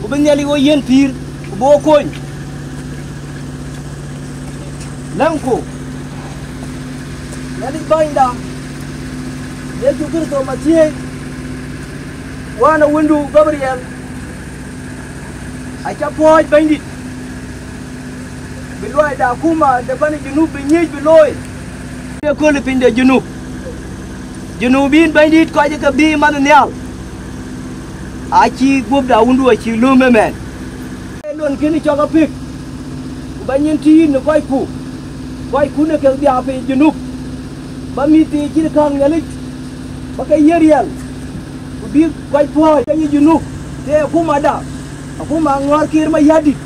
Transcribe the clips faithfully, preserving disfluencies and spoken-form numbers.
Ku bï Nhialic wo yiɛ̈n pïïr, ku bï wo kony. Läŋku, Nhialic Bänyda, Yecu Kërtho Mathiëëc, wään ë wëndu Gabriel, aca puɔ̈ɔ̈c Bɛ̈nydït, bï luɔi de akuma de pan ë Junub bï nyic bï looi. Ëkööl ë piny de Junub, Junubin Bɛ̈nydït, kɔc ke bï man nhial, acï guöp de awundu acï lööm ëmɛn. Ee lon kënë cɔk apik, ku ba nyin tïït në kɔcku, kɔcku në kek dhiau piny Junub, ba mïth thii cït käŋ Nhialic, ba ke yiëk riɛl, ku bï kɔc puɔ̈ɔ̈c ke nyin Junub, ke akumada, akuma Ŋɔ̈ɔ̈r Kiir Mayärdït,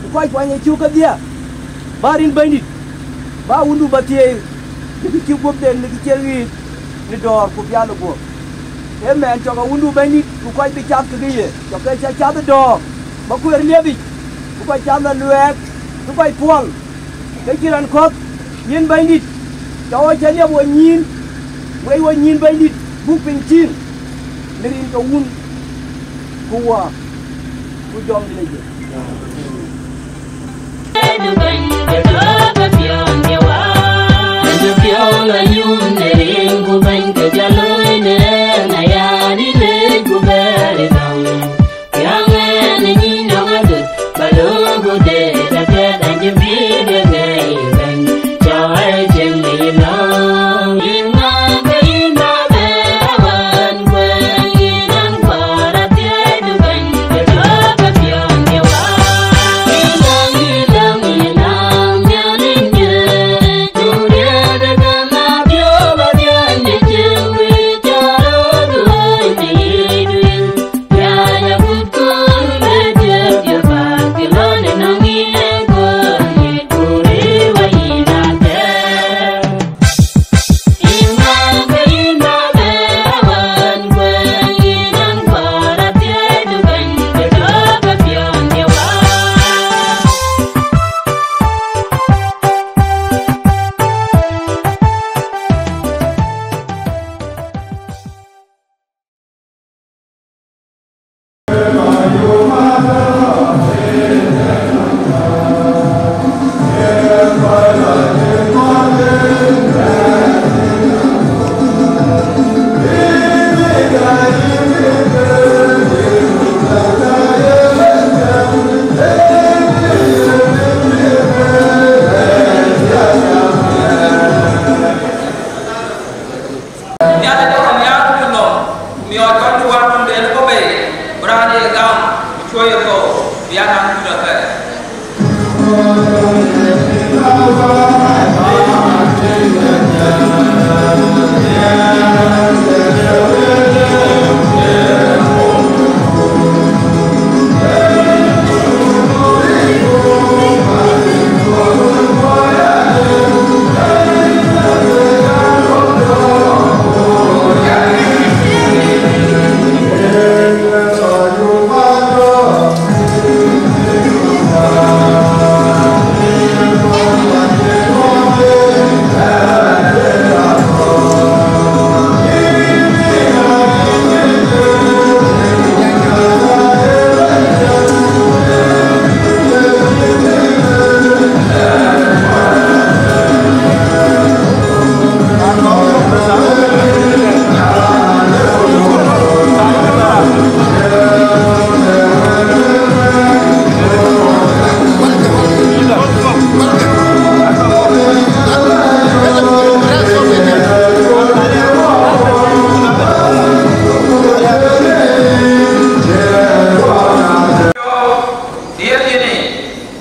ku kɔc kuany ë cuk kedhie, ba rin Bɛ̈nydït, ba awundu ba thieei, në kë cï guöpden, në kë cï ɣiit në dɔ̈ɔ̈r ku pial ë guöp. Ëmɛn cɔk awundu Bɛ̈nydït, ku kɔc bï cath kekë ye, cɔk ke ca cath ë dɔ̈ɔ̈r, ba kueer liep yic, ku kɔc cath la luɛɛk, ku kɔc puɔl, ke cï raan kɔ̈th, yïn Bɛ̈nydït, cɔk wo cä liep wo nyïïn, wei wo nyïïn Bɛ̈nydït, buk piny tïŋ, në rin ke Wun, ku Wä, ku Jɔŋdït Lajik. Nhialic ë ɣɔn nhiaar ku nɔm, ku miɔɔc kɔc wään töŋden ë bɔ̈ bei, bï raan ye gam, bï cuɔ̈c ye thou, bï ya naŋ dut apɛi.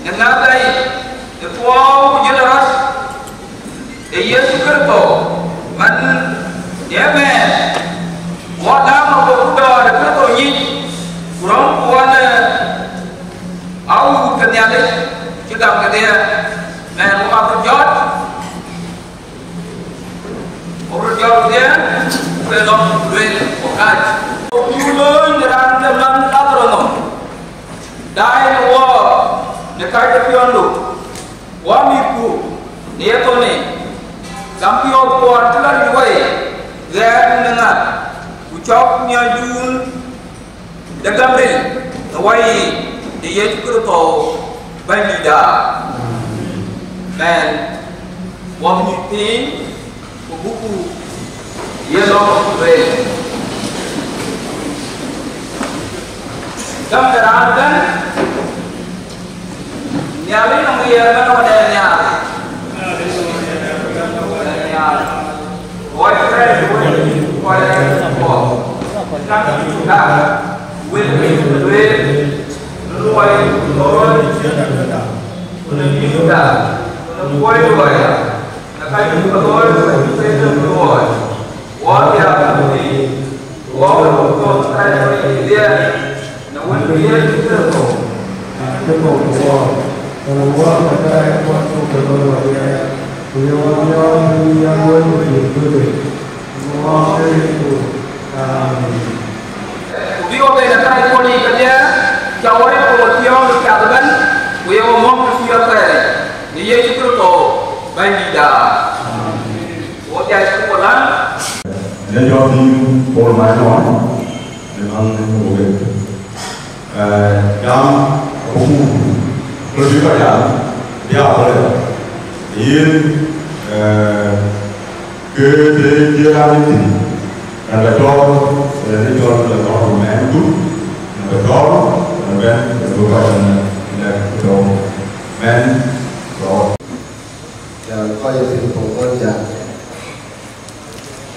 Në ŋäth dai, në thuɔɔu ku jël rɔt, ë Yecu Kërtho, man ye mɛɛn, wɔ dääm agoku dɔ̈ɔ̈r ë Kërtho nyic, ku röŋku ɣɔn ë awuut ke Nhialic cï gam kedhie, mɛɛn wok abï jɔt, wok röt jɔt kedhie, ku ke lɔ̈k lueel wok kääc. Ku lööny de raan ke man Ladharo nɔm, daai në wɔ në kacdepiɔ̈ndu. Wɔ mïthku në ye thönë, gam piɔ̈ɔ̈th kuɔɔr cï lɔ ril wei, ɣɛɛrdu në ŋäth, ku cɔk miɔ̈cdun de gam ril, Në wai de Yecu Kërtho Bɛ̈nydïtda, mɛn wɔ bï nyuc piny, ku buku ye lɔ̈ŋ ku lueel. Gäm de raan ëbɛ̈n, Nhialic nɔŋ riɛl ëbɛ̈n, nɔŋ dɛn nhial. Dɛn nhial. Wɔ cï rɛɛc wei, wɔ cï rɛɛc wei, ka wël piny lueel, luɔi looi, ku në bïïda, ku në kuɔi luɔi, në ka yuk ke looi, ku ka yuk ke looi, wɔ dhiau ku bï, wɔ wël ku thok ka ye wël dhiɛl, në wël dhiɛl cï Kërtho, cï Kërtho ku wɔ, ku wɔ ka ye kuɔn cuk ke looi wɔ dhiɛl, ku ye wɔ dhiau bï ya luɔi ku bï lueel. Ku bï wɔ ben ë kɛ̈ɛ̈c kɔn yiic kedhie, cä wɔ ye kɔn piɔ̈ɔ̈th ë piath ëbɛ̈n, ku ye wɔ mɔ̈k të cï rɔt thɛɛr, në Yecu Kërtho Bɛ̈nydïtda. Wɔ dhiac ku wɔ läŋ. Në jɔt yïn Paul Mac Luɔn, në läŋ në wek. Ee, jam abuk röt bï kɔc jam, bï a wël. Yen, ee, ke de jiël raan ë thïn, raan bɛ tɔɔr, ee, raan ë cɔl bɛ tɔɔr ku mɛɛn duk, raan bɛ tɔɔr, raan bɛ̈n, raan bï kɔc nɛ̈k, nɛ̈k tɔɔr. Mɛɛn tɔɔr. Ya, kɔc ë thïn puɔ̈u kɔc jam.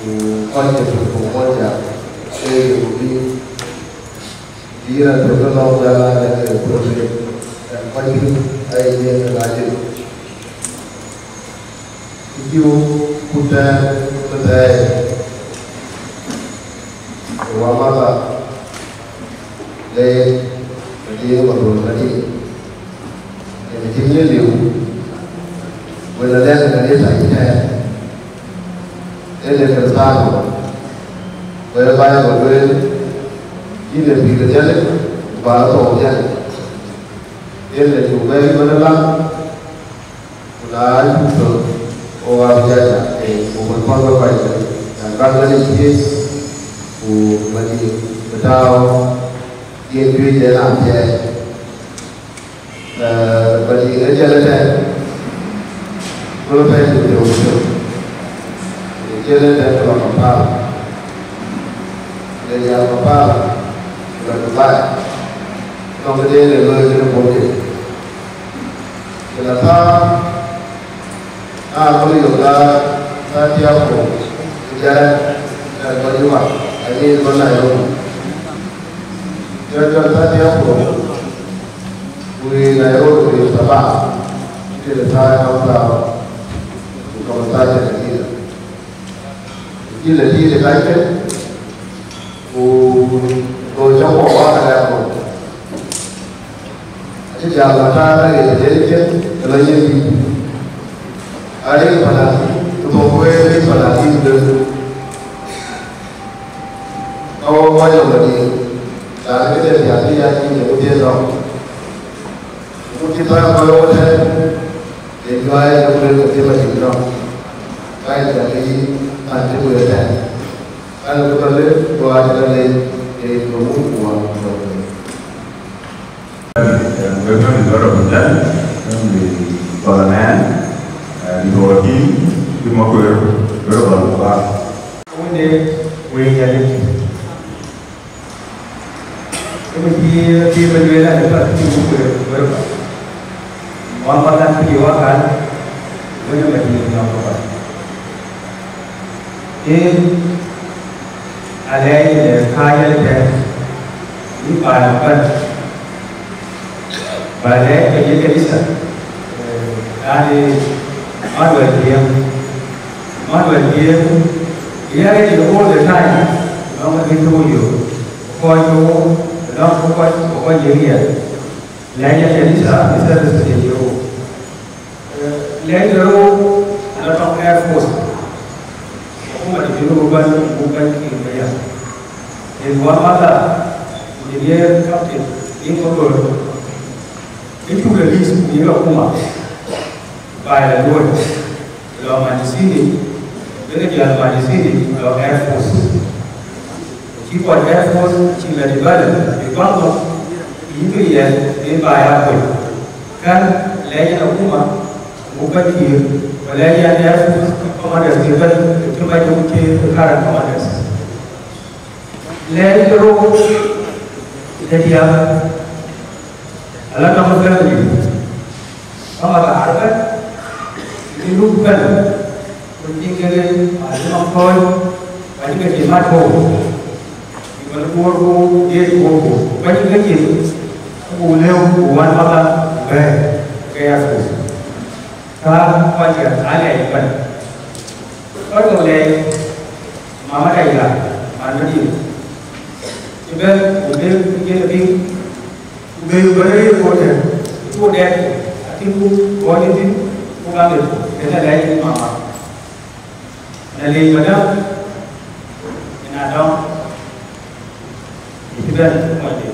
Ku kɔc ë thïn puɔ̈u kɔc jam. Ee, ku bï Yïn atök ë lɔ̈ŋ jɔl aa lɛ̈k ke puɔ̈u, ɣɛn kɔc piny aye yen ke lɔ jël. Ku cï wok kut tɛ̈ɛ̈n bï thɛɛr, ke wä matha le yen ke diëëŋ ë mathol kedhie. Yen acï ŋiɛc liu, wën alɛ̈k ke diëëŋ tɔ̈ yï tɛ̈ɛ̈n. Ënë Kërtho, wek Baibol lueel, yïn ee pïïr ë Nhialic, ku bä lɔ thou ë Nhialic. Ënë cuk bɛ̈ɛ̈i ëmën ëbɛ̈n, ku na cuk thou, ke wɔ abï jɔ cak, ee, ku mën pɔ̈l ke kɔc, cak bäk Nhialic thiëëc, ku Madiŋ bï tääu, yen juëc de raan thiɛɛi. Ee, Madiŋ ë jël ëtɛ̈ɛ̈n, röt pɛ̈i cï tëu tëu. Ë jël ëtɛ̈ɛ̈n ke lɔ Kampala. Le jal Kampala, ke lɔ Dubai. Nɔŋ këde le looi këde bɔ̈ ke. Ke lɔ thaar, aa, kɔn yök la Santiago, ku jɛɛn, ee, bɔ̈ Juba, I mean, bɔ̈ Nairobi. Jɔl jɔl Santiago, ku Nairobi, ku Sabah, ku jël thaar Kampala, ku Kampala jël Addis. Ku jël Addis ë kacke, ku, ku cä kuɔ wak ë lɛ̈k kɔ̈u. Acï jal Matar aɣet ë lelkë ë lɔ yen bï. Arëk Palestin, ku thok kueer arëk Palestin döt. Ka wok kɔc lɔ Madiŋ, raan këde piath bï ya cïn ë wudhiën nɔm. Ku cï thäär kɔc wok ëtɛ̈ɛ̈n, ë juäi ë wël ke cï Madiŋ nɔm. Ka yen jɔl yï man cï wël ëtɛ̈ɛ̈n. An, ku tɔ lëk, ku acï tɔ lëk, ee, ku muk ku wak ku tɔ lëk. Wek bɛ̈n bï bä rɔt bï bɛ̈n, bɛ̈n bï Parliament, eh, bï rɔt tïŋ, bï Makuer bï rɔt bä bä. Wënde wëi Nhialic. Ëmën cï Bïblia lueel an, ë Parliament cï Makuer bï rɔt bä. Wä Parliament cï wä kan, wën ë Madiŋ nɔm bä bä. Yen alɛɛc ë kääc ëtɛ̈ɛ̈n, yïn baai ëbɛ̈n, ba lɛɛc ke ye kanitha, eh, yani, Manuel Diɛŋ. Manuel Diɛŋ, ya ready all the time, nɔŋ kë tök yök, kɔc ke wo, nɔŋ kɔc, kɔc ye riɛl. Lɛɛc ë kanitha, ë service ke ye wo. Lɛɛc de rou, ala tɔŋ Air Force. Akuma de Junub ëbɛ̈n, buk bɛ̈n Kiir Mayar. Yen wä mother, engineer, captain, yen kɔc röör. Ë cuk release, ku yen akuma. Baai la luɔi. Lɔ Madisini, bï ke jäl Madisini, lɔ Air Force. Cï kɔc Air Force, cï la develop, bï kɔn kɔ̈k. Yïn kë yɛn ë baai aa kuc. Kän lɛc yen akuma, ku bɛ̈ny pïïr, ku lɛc yen air force commanders kë bɛ̈ny, kë bɛ̈ny wun cï current commanders. Lɛc rou ë diäk, ala nɔm family, bäk abaar ëbɛ̈n, kë luk ëbɛ̈n, ku cï kek aa cï nɔm kɔ̈ɔ̈c, ku acï ke cï mat kɔ̈u. Bï man Bor ku diëëc Bor ku bäny ke cin, ku lëu ku wän maka bɛ̈ɛ̈i ke ya ku. Ka kɔc ke aa lɛc bɛ̈n. Kɔc ke lɛc mama da ya man bï diëëc. Cï bɛ̈n ku bï ku jël piny, ku bï bɛ̈n rëër ku tɛ̈n, ku dɛk, akïn ku gɔɔny thïn, ku gam ku kënë lɛc mama. Ënë leec madam, ënë adɔŋ, ë cï bɛ̈n ë monyde.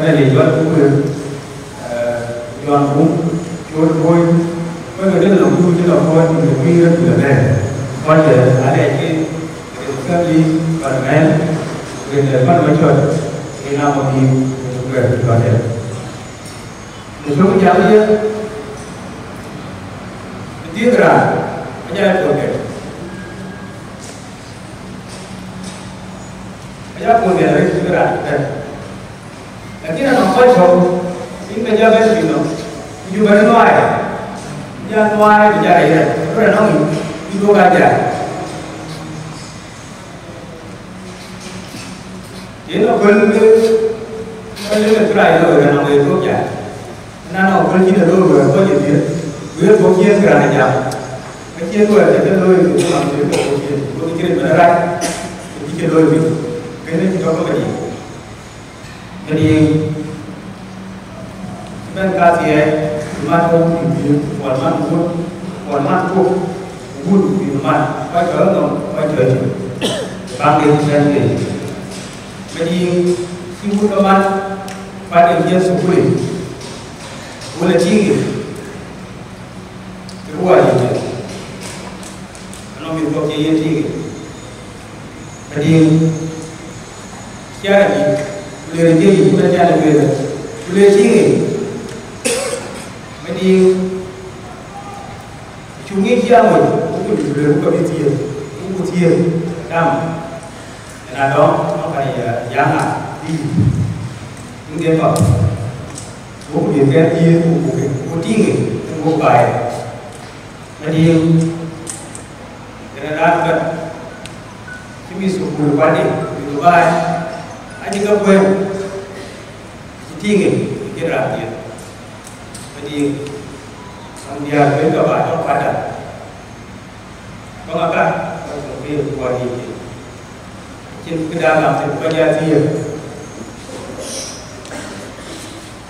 Ënë leec Juɔl Kukuer, eh, Juɔn Bum, Col Boi, wek ë dëk lɔ kuur cï lɔ kuɔɔc, cï lɔ kuiir, cï lɔ bɛ̈ɛ̈r. Kɔc ë alɛɛc ke, ke family, pan mɛɛn, ke pan macɔt, ke na mɔ bï, ke kuɛɛr cï lɔ tɛ̈n. Në cök jam ye, në dhiëth raan, aja ye puɔ̈l kɛ̈t. Aja puɔ̈l kɛ̈t arëët cï raan kɛ̈t. Lakin anɔŋ kɔc kɔ̈k, yïn ke ja bɛ̈n piny nɔm, ku jɔ bɛ̈n nuaai. Ja nuaai, ku ja rɛc rɛc, ku rɛc nɔŋ yïn, yïn duɔ̈k aja. Yen aköl ke, aköl ke Kërɛɛc looi rɛ̈n nɔm ë thok jai. Ëna nɔŋ aköl cïn ë looi wɛ̈ɛ̈r kɔc ë dhiëth, ku yen thok ciëën ke raan ë jam. Ka cïn wɛ̈ɛ̈r cï ke looi ku nɔm cï ke thok ciëën, ku cï rin bɛ̈n rac, ku cï cï looi piny. Kënë cï tɔ̈ ke bɛ̈n yic. Këdï bɛ̈n kathiɛɛi, bï man ke wun bï pïïr, kuɔl man wun, kuɔl man kok, wun bï man, kɔc tɔ̈ nɔm, kɔc tɔ̈ cï, bäŋ de bɛ̈n de. Këdï cï wun ke man, kuat en ciɛ̈n thukul yic, wun ë tïŋ yic, ke ruɔɔc yic, anɔŋ mïth kɔ̈k cï yen tïŋ yic. Madïŋ, ciɛɛr adï, ku le rëndiɛ̈ yic, ku le ciɛɛr adï, ku le tïŋ yic. Madïŋ, cu ŋic cï aŋot, ku ku le ku ka bï thiëëk, ku ku thiëëk, dam. Ëna dɔm, nɔŋ ka ya, ya ŋa, bï. Ŋic kɔ̈k. Ku ku bï kɛn thiëëk, ku ku ke, ku tïŋ yic, ku baai. Madïŋ, kënë raan ëbɛ̈n cï mïth thukul kuatde, mïth baai, acï ke kuëër, acï tïŋ yic, acïn raan dhiëth. Madïŋ, nɔm diäär bɛ̈n ke baai tɔ̈ kuatda. Kɔŋ aka, kɔc kɔ̈k ke ye kuɔɔr yiic. Acïn këda gam thïn, ku ka jɔ thiëëk.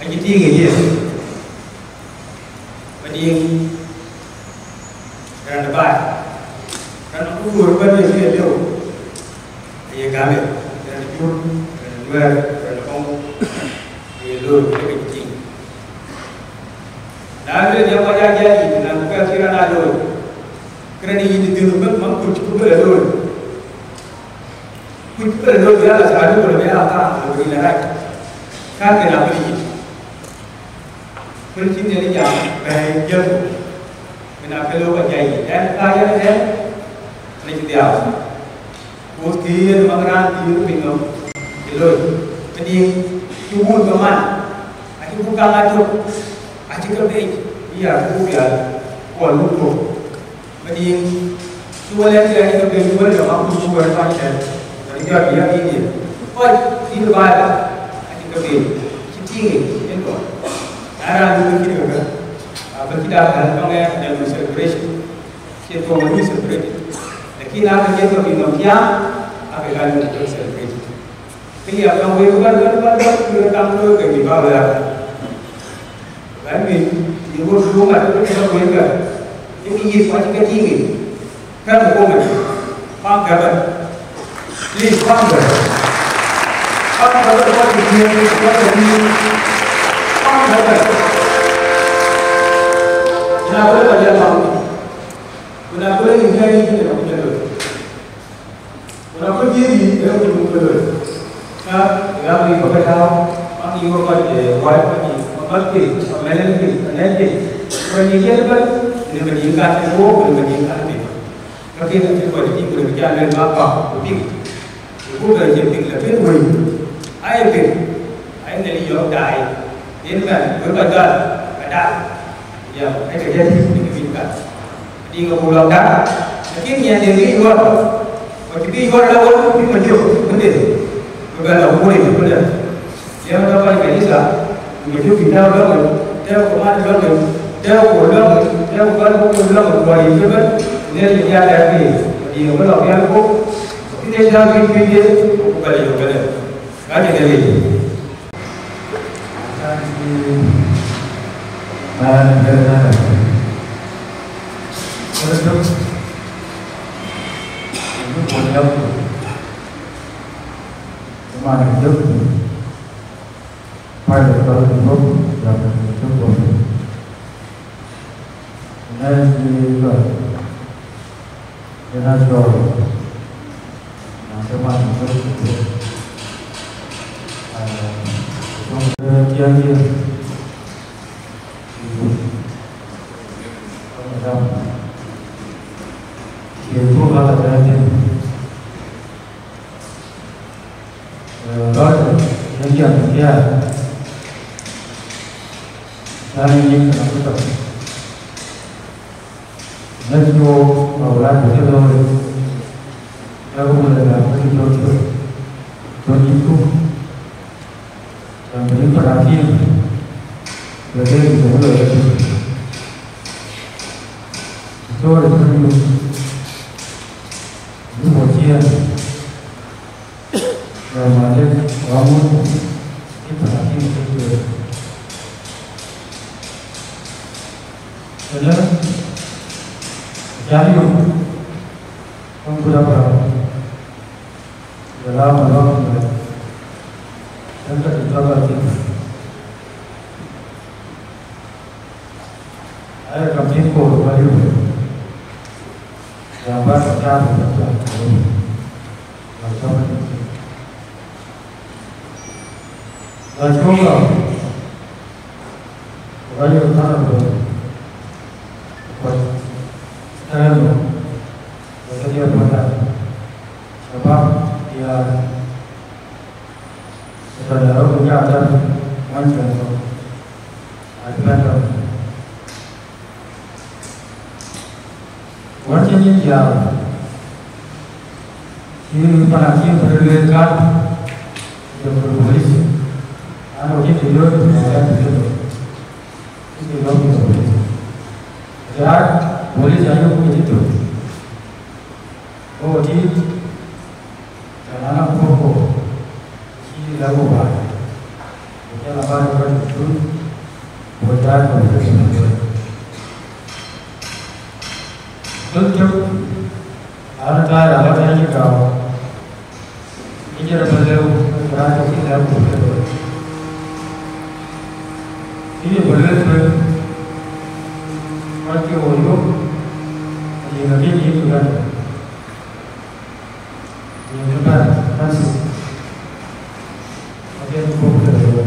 Acï tïŋ yic yen. Madïŋ, raan ë baai, raan ë kuur ëbɛ̈n ye bï ye lëu, aye gam ye, raan ë jur, raan ë nuɛɛr, raan ë kɔŋ, aye looi, ke ke cï tïŋ. Na lueel ya kɔc aa jai yic, na ku ka cï raan aa looi, ke raan ë yic dhil ëbɛ̈n man kuc ku bï la looi. Kuc ku bï la looi, bï ya la thaar ku bï la kaam ku bï la rac. Ka ke na bï yic. Kul cïn yen jam bɛ̈ɛ̈i jiël ku, bï na ke lok ajai yic. Ɛn ka yen ëtɛ̈ɛ̈n, në cï dhiau. Ku kë yen maŋ raan bï yök piny nɔm, cï loi. Këdï cï wun ke man, acï ku kaŋ atök, acï ke bec, bï ya ku pial, kuɔl wun kok. Madïŋ, cï wël ɛn cï rɛɛc ke piny, wël ke mak kuc ku wël kɔc tɛ̈n, wël jɔt bï ya bï diël. Kɔc cï Bible, acï ke piny, cï tïŋ yic, yen kɔc. Na raan du cï ke ke, abï cï dak bɛ̈n tɔŋ ë, then we celebration. Cïn kɔc we celebrate. Lakin na ke cïn ke piny nɔm jam, abï ka lu celebrate. Kë ya kaŋ wek bän, bän, bän, bän, kë kaŋ looi ke bï bä wɛ̈ɛ̈r. Bän wek, yï wok duöŋ ŋät ke cï bä kueen kë. Yïn yï kuac ke tïŋ yic. Kɛ̈m ë komic. Pam kɛ̈pɛ̈n. Please, pam kɛ̈pɛ̈n. Pam kɛ̈pɛ̈n, kuac ke tïŋ, kuac ke tïŋ. Pam kɛ̈pɛ̈n. Ëna wek ba jal pam. Ku na ku le yïn kɛ̈ɛ̈c yïn, yïn ë nɔm jël looi. Ku na ku jiëëc yïn, ë ku muk ke looi. Ka, ë ɣam rin bä ke tääu. Bäk yï wek kɔc, eh, wääc kɔc yiic, wek kɔc ke, wek mɛ̈lɛ̈n ke, wek nɛ̈k ke, wek nïïm yen ëbɛ̈n, në Madiŋ kan ke wook, në Madiŋ kan ke. Ka kek acïn kɔc cï kek jal lueel bäk bäk ku piŋ. Ku bï bɛ cïn piŋ, lakin wëi aye piŋ, aye Nhialic yɔ̈ɔ̈k daai. Yen mɛn wek kɔc gäl, ka daai. Ya, ka ke jal tïŋ në ke piŋ kan. Diŋ abuk lɔ dak, lakin nyan de bï yuɔr, ku cï bï yuɔr la wën bï ma jök wënde, ku bɛ lɔ wun ë jök wënde. Yɛn tɔ kɔc kanitha, ku ma jök bï tääu lɔ̈ŋ, tääu ku man lɔ̈ŋ, tääu ku lɔ̈ŋ, tääu ku bän ku lɔ̈ŋ, ku bɔ̈ yic ëbɛ̈n, ku Nhialic bï ya dɛ̈ɛ̈r ke, ku diŋ abï lɔ pial ku, ku kïn ee tääu bï bï de, ku bɛ lɔ yök wënde. Ka cï Nhialic. Let's go, uh, right to the Lord. Everyone that have to do it. Don't you cook? Yang beri panakim. Beri itu boleh. Itu ada tu. Ini bagian. Ramadan, bangun, ini panakim itu. Kena, jadi, kamu berapa? Dalam, dalam, dalam. Yang tak kita lagi. Ai, kam tin ko ba yu. Ya ba ta ta ta ta. La ta. La ko la. Ba yu ta ta. Ko. Ta no. Ba ta ya ba ta. Shabab ya. Ba ta ya ro ya ta. Wan ta. Ai ba ta. Wën cï nyin jam, cï panakim bï lueel kan, jɔ ke police. An, wɔ cï të yöök, cï të yöök, cï të yöök, cï të police. Yak police ayök ke cï tök. Go tït, Kana na koko, ki la ko ba. Ko la ba ko tun, ko ja ko. Kul tuk, ana ta ya ba ta ji ka. Ije da balew, ra ko ki la ko. Ki balew ko, ko ki o yo. Ni na ki ni ku da. Yïn ëbɛ̈n, Francis, aken kɔ̈k ke rou,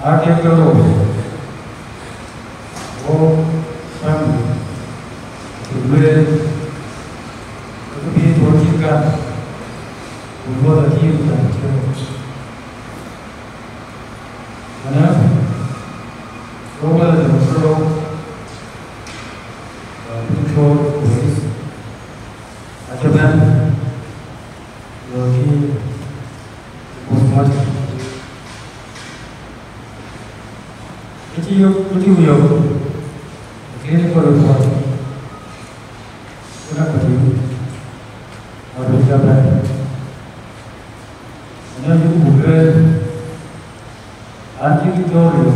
aken ke rou, wo family, ku lueel, ku bï tuɔ̈c cït kan, ku luɔth akïm kan cï rou. Ënë, wo wël de rou, bï tuɔ̈c police, Acï bɛ̈n, yöökï postmortem. Kë cï yök, kë cï yök, clinical report, kë na kɔc yök, ɣɔn bï jɔ bɛ̈n. Ënë yök ku lueel, an, cï Victoria,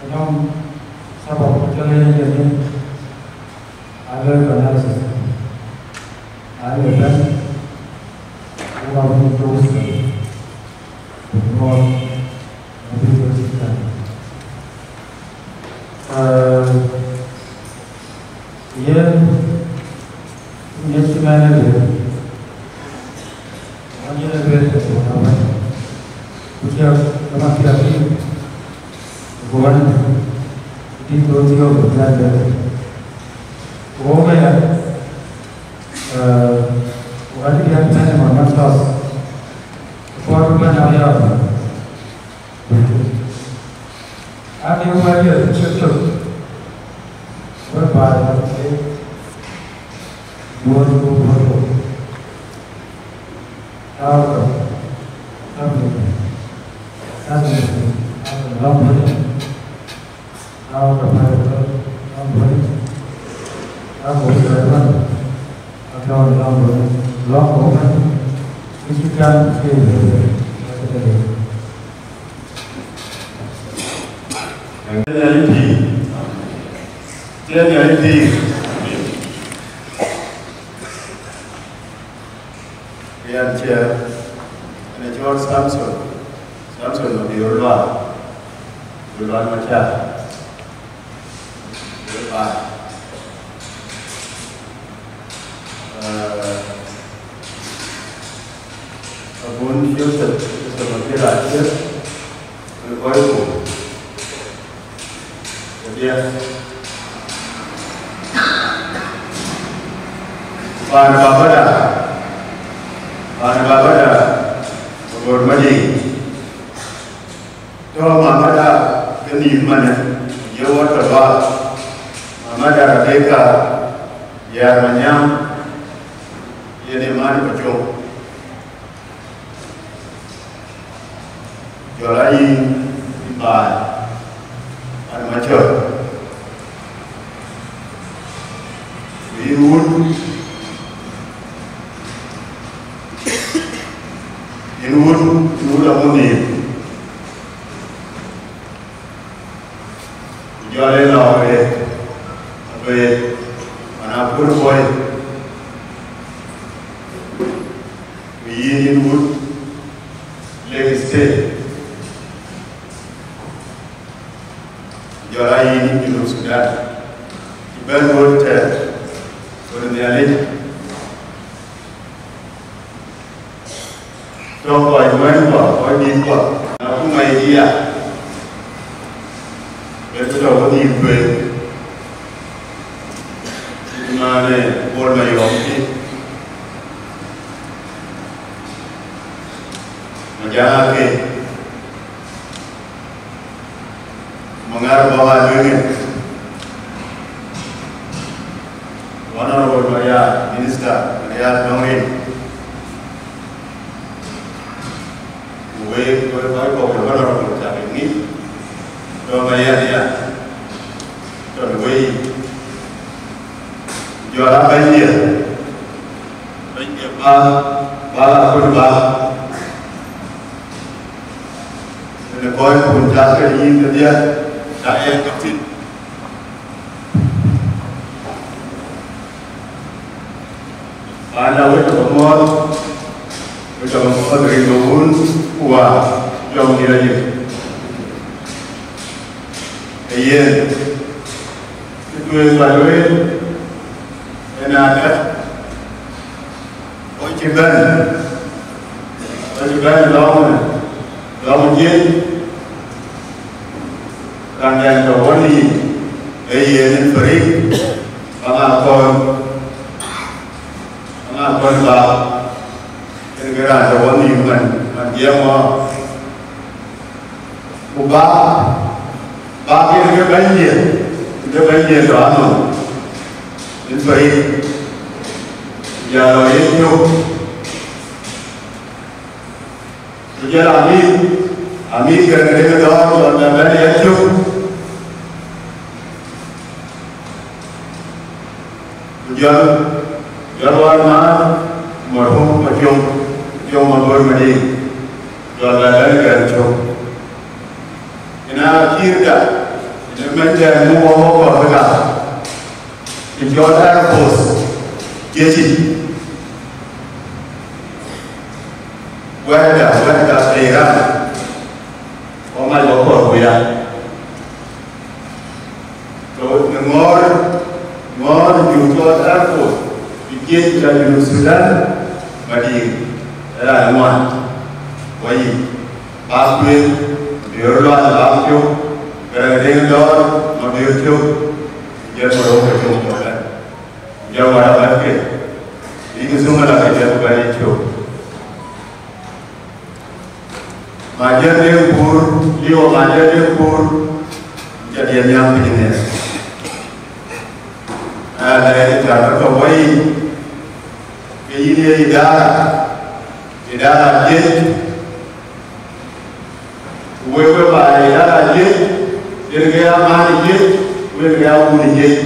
ënɔŋ sabab cɔl en yen, yen, aa lueel analysis, aa lueel bɛ̈n, ku ka bï thok, ku bï rɔt, ku bï thok cït kan. Ee, yen, ŋic cï mɛn ë lueel, ɣɔn yen ë lueel, ku na bɛ̈n. Thank you. Wok aya, eh, wok acï piɛth bɛ̈ny ë Mama Trust. Kɔɔr bï bɛ̈n apiɛth. Aa, ke wɛ̈t ye cök cök, wek baai wek ke duɔ̈ɔ̈r ku duɔ̈ɔ̈r ku. Tääu ke, tääu ke, tääu ke, tääu ke lɔ̈ŋ bɔ̈. Tääu ke päl ke lɔ̈ŋ bɔ̈. Tääu ke päl ke lɔ̈ŋ bɔ̈. Tääu ke päl ke lɔ̈ŋ bɔ̈. Kë cï gam ke ye, ke ye. Tiɛ̈n Nhialic pïïr. Tiɛ̈n Nhialic pïïr. Yɛn cï, yɛn ë cɔl Samson. Samson Mabior Lual. Mabior Lual Machar. Mabior Lual. Eh, abun Joseph, Joseph Mabior Aciëk. Në kɔc ku kedhie, paan babada, paan babada, Bor Madiŋ. Tɔ̈ mamada ke nïïm manë, ye wɔ tɔ̈ luaak, mamada Rebeka, Yar Manyaŋ, yen ë man Pacuɔŋ. Jɔl a yïn, yïn baai, an macɔl. Ku yïn wun, yïn wun, yïn wun amunin. Ku jɔl ë lɔ abëë, abëë, man apuɔ̈l bɔ̈i. Ku yïn, yïn wun Lake State, jɔl a yïn Junub Sudan, cï bɛ̈n ɣöt tɛ̈, ɣöt Nhialic. Tɔ̈ kɔc nuɛ̈ɛ̈n kua, kɔc dït kua, na ku ŋaic ya, bï tɔ̈ wedhil tueŋ. Cït man ë Bol Mayɔm cï, Majak Akec, Maŋar Bɔ̈k Alueŋ, Honorable Marial, Minister Marial Dɔŋ Riɛc. Ku wek, wek kɔc kɔ̈k ë Honorable cä ke ŋic, tɔ̈ Marial ya, tɔ̈ në wei. Jɔl a bɛ̈nydiɛ̈, bɛ̈nydiɛ̈ bäk, bäk aköl bäk. Në kɔc kun cath ke yïn kedhie, cä ɣɛn ke thïn. Panda wek tɔ̈ ke muɔ̈ɔ̈th, wek tɔ̈ ke muɔ̈ɔ̈th rin ke Wun ku Wät, Jɔŋdït Ayiëk. Ee yen, kë tueŋ ba lueel, yen adë, ɣɔn cï bɛ̈n, ɣɔn cï bɛ̈n lɔ̈ŋ, lɔ̈ŋ jiëc, raan dɛn tɔ̈ wɔ nïïm, ee yen ë Perik, baŋ akɔ̈l, baŋ akɔ̈l bäk, yen ke raan tɔ̈ wɔ nïïm man, man jiɛɛm wɔ. Ku bäk, bäk yen ke bɛ̈nydiɛ̈, ke bɛ̈nydiɛ̈ tɔ̈ anɔm, yen Perik, ya lɔ yen cök. Ku jɔl amïth, amïth ke ke dek dɔ̈ɔ̈r jɔl bɛ bɛ̈n ya cök. Ku jɔl, jɔl wän man, marhum Macuɔŋ, Macuɔŋ Mabor Madiŋ, jɔl bɛ bɛ̈n kɛn cök. Yen aa cïïrda, yen ë mɛnydɛn muk wɔ wɔ kɔ̈k ëka, cï jɔl Air Force, jiëc yic. Wɛ̈ɛ̈tda, wɛ̈ɛ̈tda ë Iran, wɔ mac wɔ kɔ̈k wia. Ke wek në ŋɔ̈ɔ̈r, ŋɔ̈ɔ̈r jur cɔl Air Force, bï jiëc cï Junub Sudan, Madiŋ, ë raan ŋuan, wɔ yic, bäk tueŋ, bï röt luath bäk cök, Deŋ Dɔɔr, Mabiör Cök, jɛl Marok ke cök tɔ̈ bɛ̈n. Jɛl Warabat ke, yïn Thumala ke jɛl bɛ̈n cök. Majɛl Deŋ Kuur, Liu Majɛl Deŋ Kuur, jɛl yɛn nhiam piny nɛn. Aa, na yɛn cä bä tɔ̈ wei, ke yïn ye idara, idara jiëc, ku wek we ba idara jiëc, yen ke ya man jiëc, wek ke ya wun jiëc.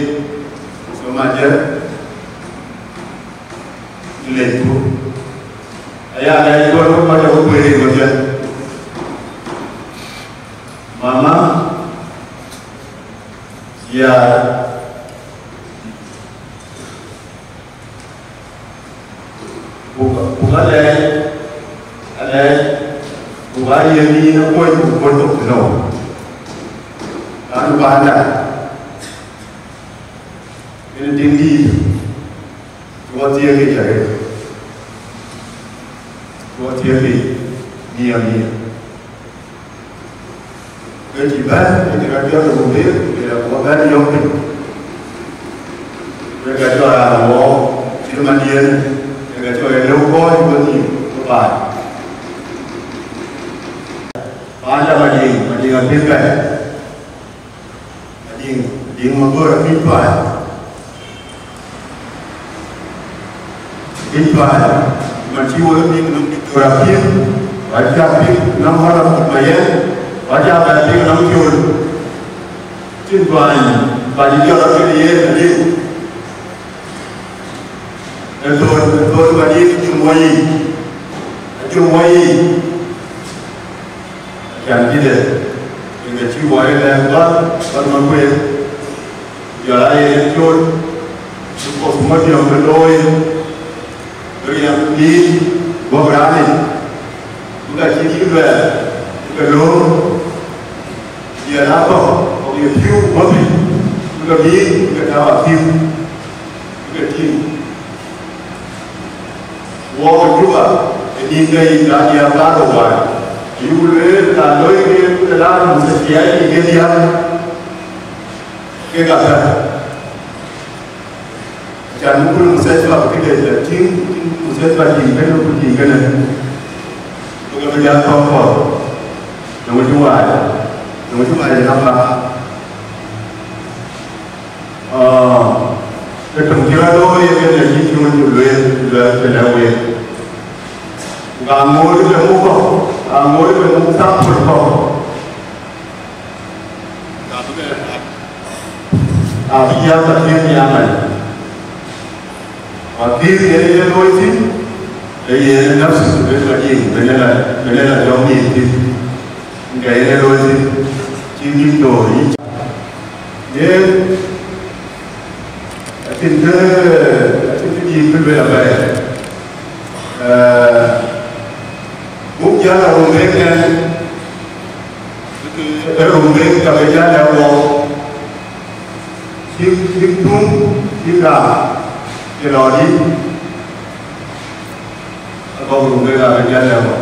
So Majɛl, lecku. Aya, lɛc duɔ̈n wek kɔc ë wek kueer rin wek jɛn. Mama, ya, buk, buk alɛɛc, alɛɛc, buk a yen yïn akuɔc, buk kuɔc thok tënou. Raan panda, yen tiŋ dïït, cuɔ thiëëk yic arëët, cuɔ thiëëk yic mia mia. Ke cï bɛ̈n, ke cï rɔt jɔt ë Rumbek, ke rɔt bɛ̈n yɔ̈k piny. Ke ka cɔl raan wɔ, cït man diën, ke ka cɔl ë lëu kɔc bï nïïm bï baai. Paan da Madiŋ, Madiŋ abï bɛ̈n. Madiŋ, Madiŋ Mabor abï tuany. Bï tuany, man cï wek bïk nɔm Diktor Akim, wa cä bïk nɔm Horab Mayen, wa cä bɛ bïk nɔm Col. Cïn tuany, tuany jɔt rɔt kën yen aliu. Ë thöl, ë thöl Madiŋ acï muɔc yiic, acï muɔc yiic. Acän cï de, yen ke cï wai lɛ̈k bäl, bäl Makuëër, jɔl aa yen col, bï postmortem bï looi, bï riɛm bï guɔ̈p raan yic, bï ka cï yï luɛɛl, bï ke lööm, diɛt aa kɔ̈k, kɔ̈k ye pïu guɔ̈p yic, bï ke miit, bï ke tääu akïm, bï ke tïŋ. Wɔɔk ë Juba, ë nïn ke yic raan diäär bä rou wään, ayuk lueel, raan looi ke ku de laar mustashfiyat yic ke diäär, kek athär. Acan bï kul mustashfa bï këde la tïŋ, tïŋ mustashfa tïŋ kënë ku tïŋ kënë, ku ke bï diäär thɔ̈k kɔ̈th, në wëc waai, në wëc waai ë nɔm bä. Aa, ke töŋ cï rɔt looi ë kënë acï cï wën cï lueel, luɛɛl kënë week. Ku ka ŋoot ke muk kɔ̈k, ka ŋoot ke muk thaŋ pur kɔ̈k. Ka bï ke, abï ya ka thiëëk ya man. Wakil yen ye looi thïn, ee yen nafsi bï ke jïŋ, bï ne la, bï ne la jɔŋ yic thïn. Ke yen e looi thïn, cïn dït looi yic. Yen acïn kë, acïn kë dït bï lueel apɛi. Ee, buk jäl a Rumbek nɛn, ee Rumbek ka bï jäl a wɔ, cïk, cïk tuŋ, cïk raam, cï lɔ dït. Abɔ̈ Rumbek abï jäl a wɔ.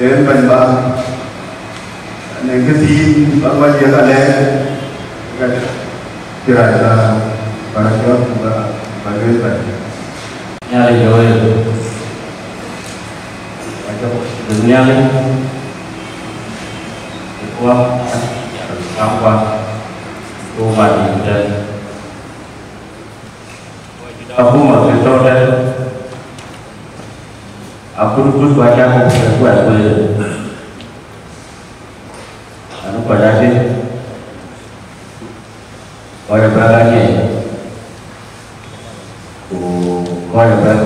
Yen bɛ̈ny ba, në kë thiin ba kɔc yiëk alɛɛc, ka cï rac ba, ba jɔt ba, ba lueel bɛ̈ny. Nhialic looi, ba jɔt bï Nhialic, bï kuak, bï kam kuak, bï kuak bï tɛ̈n. Akuma ke tɔ̈ tɛ̈n, akut kut ku acä ke kuɛth kueer, anu kɔc acï, kɔc abɛ̈k aŋiɛc, ku kɔc abɛ̈k,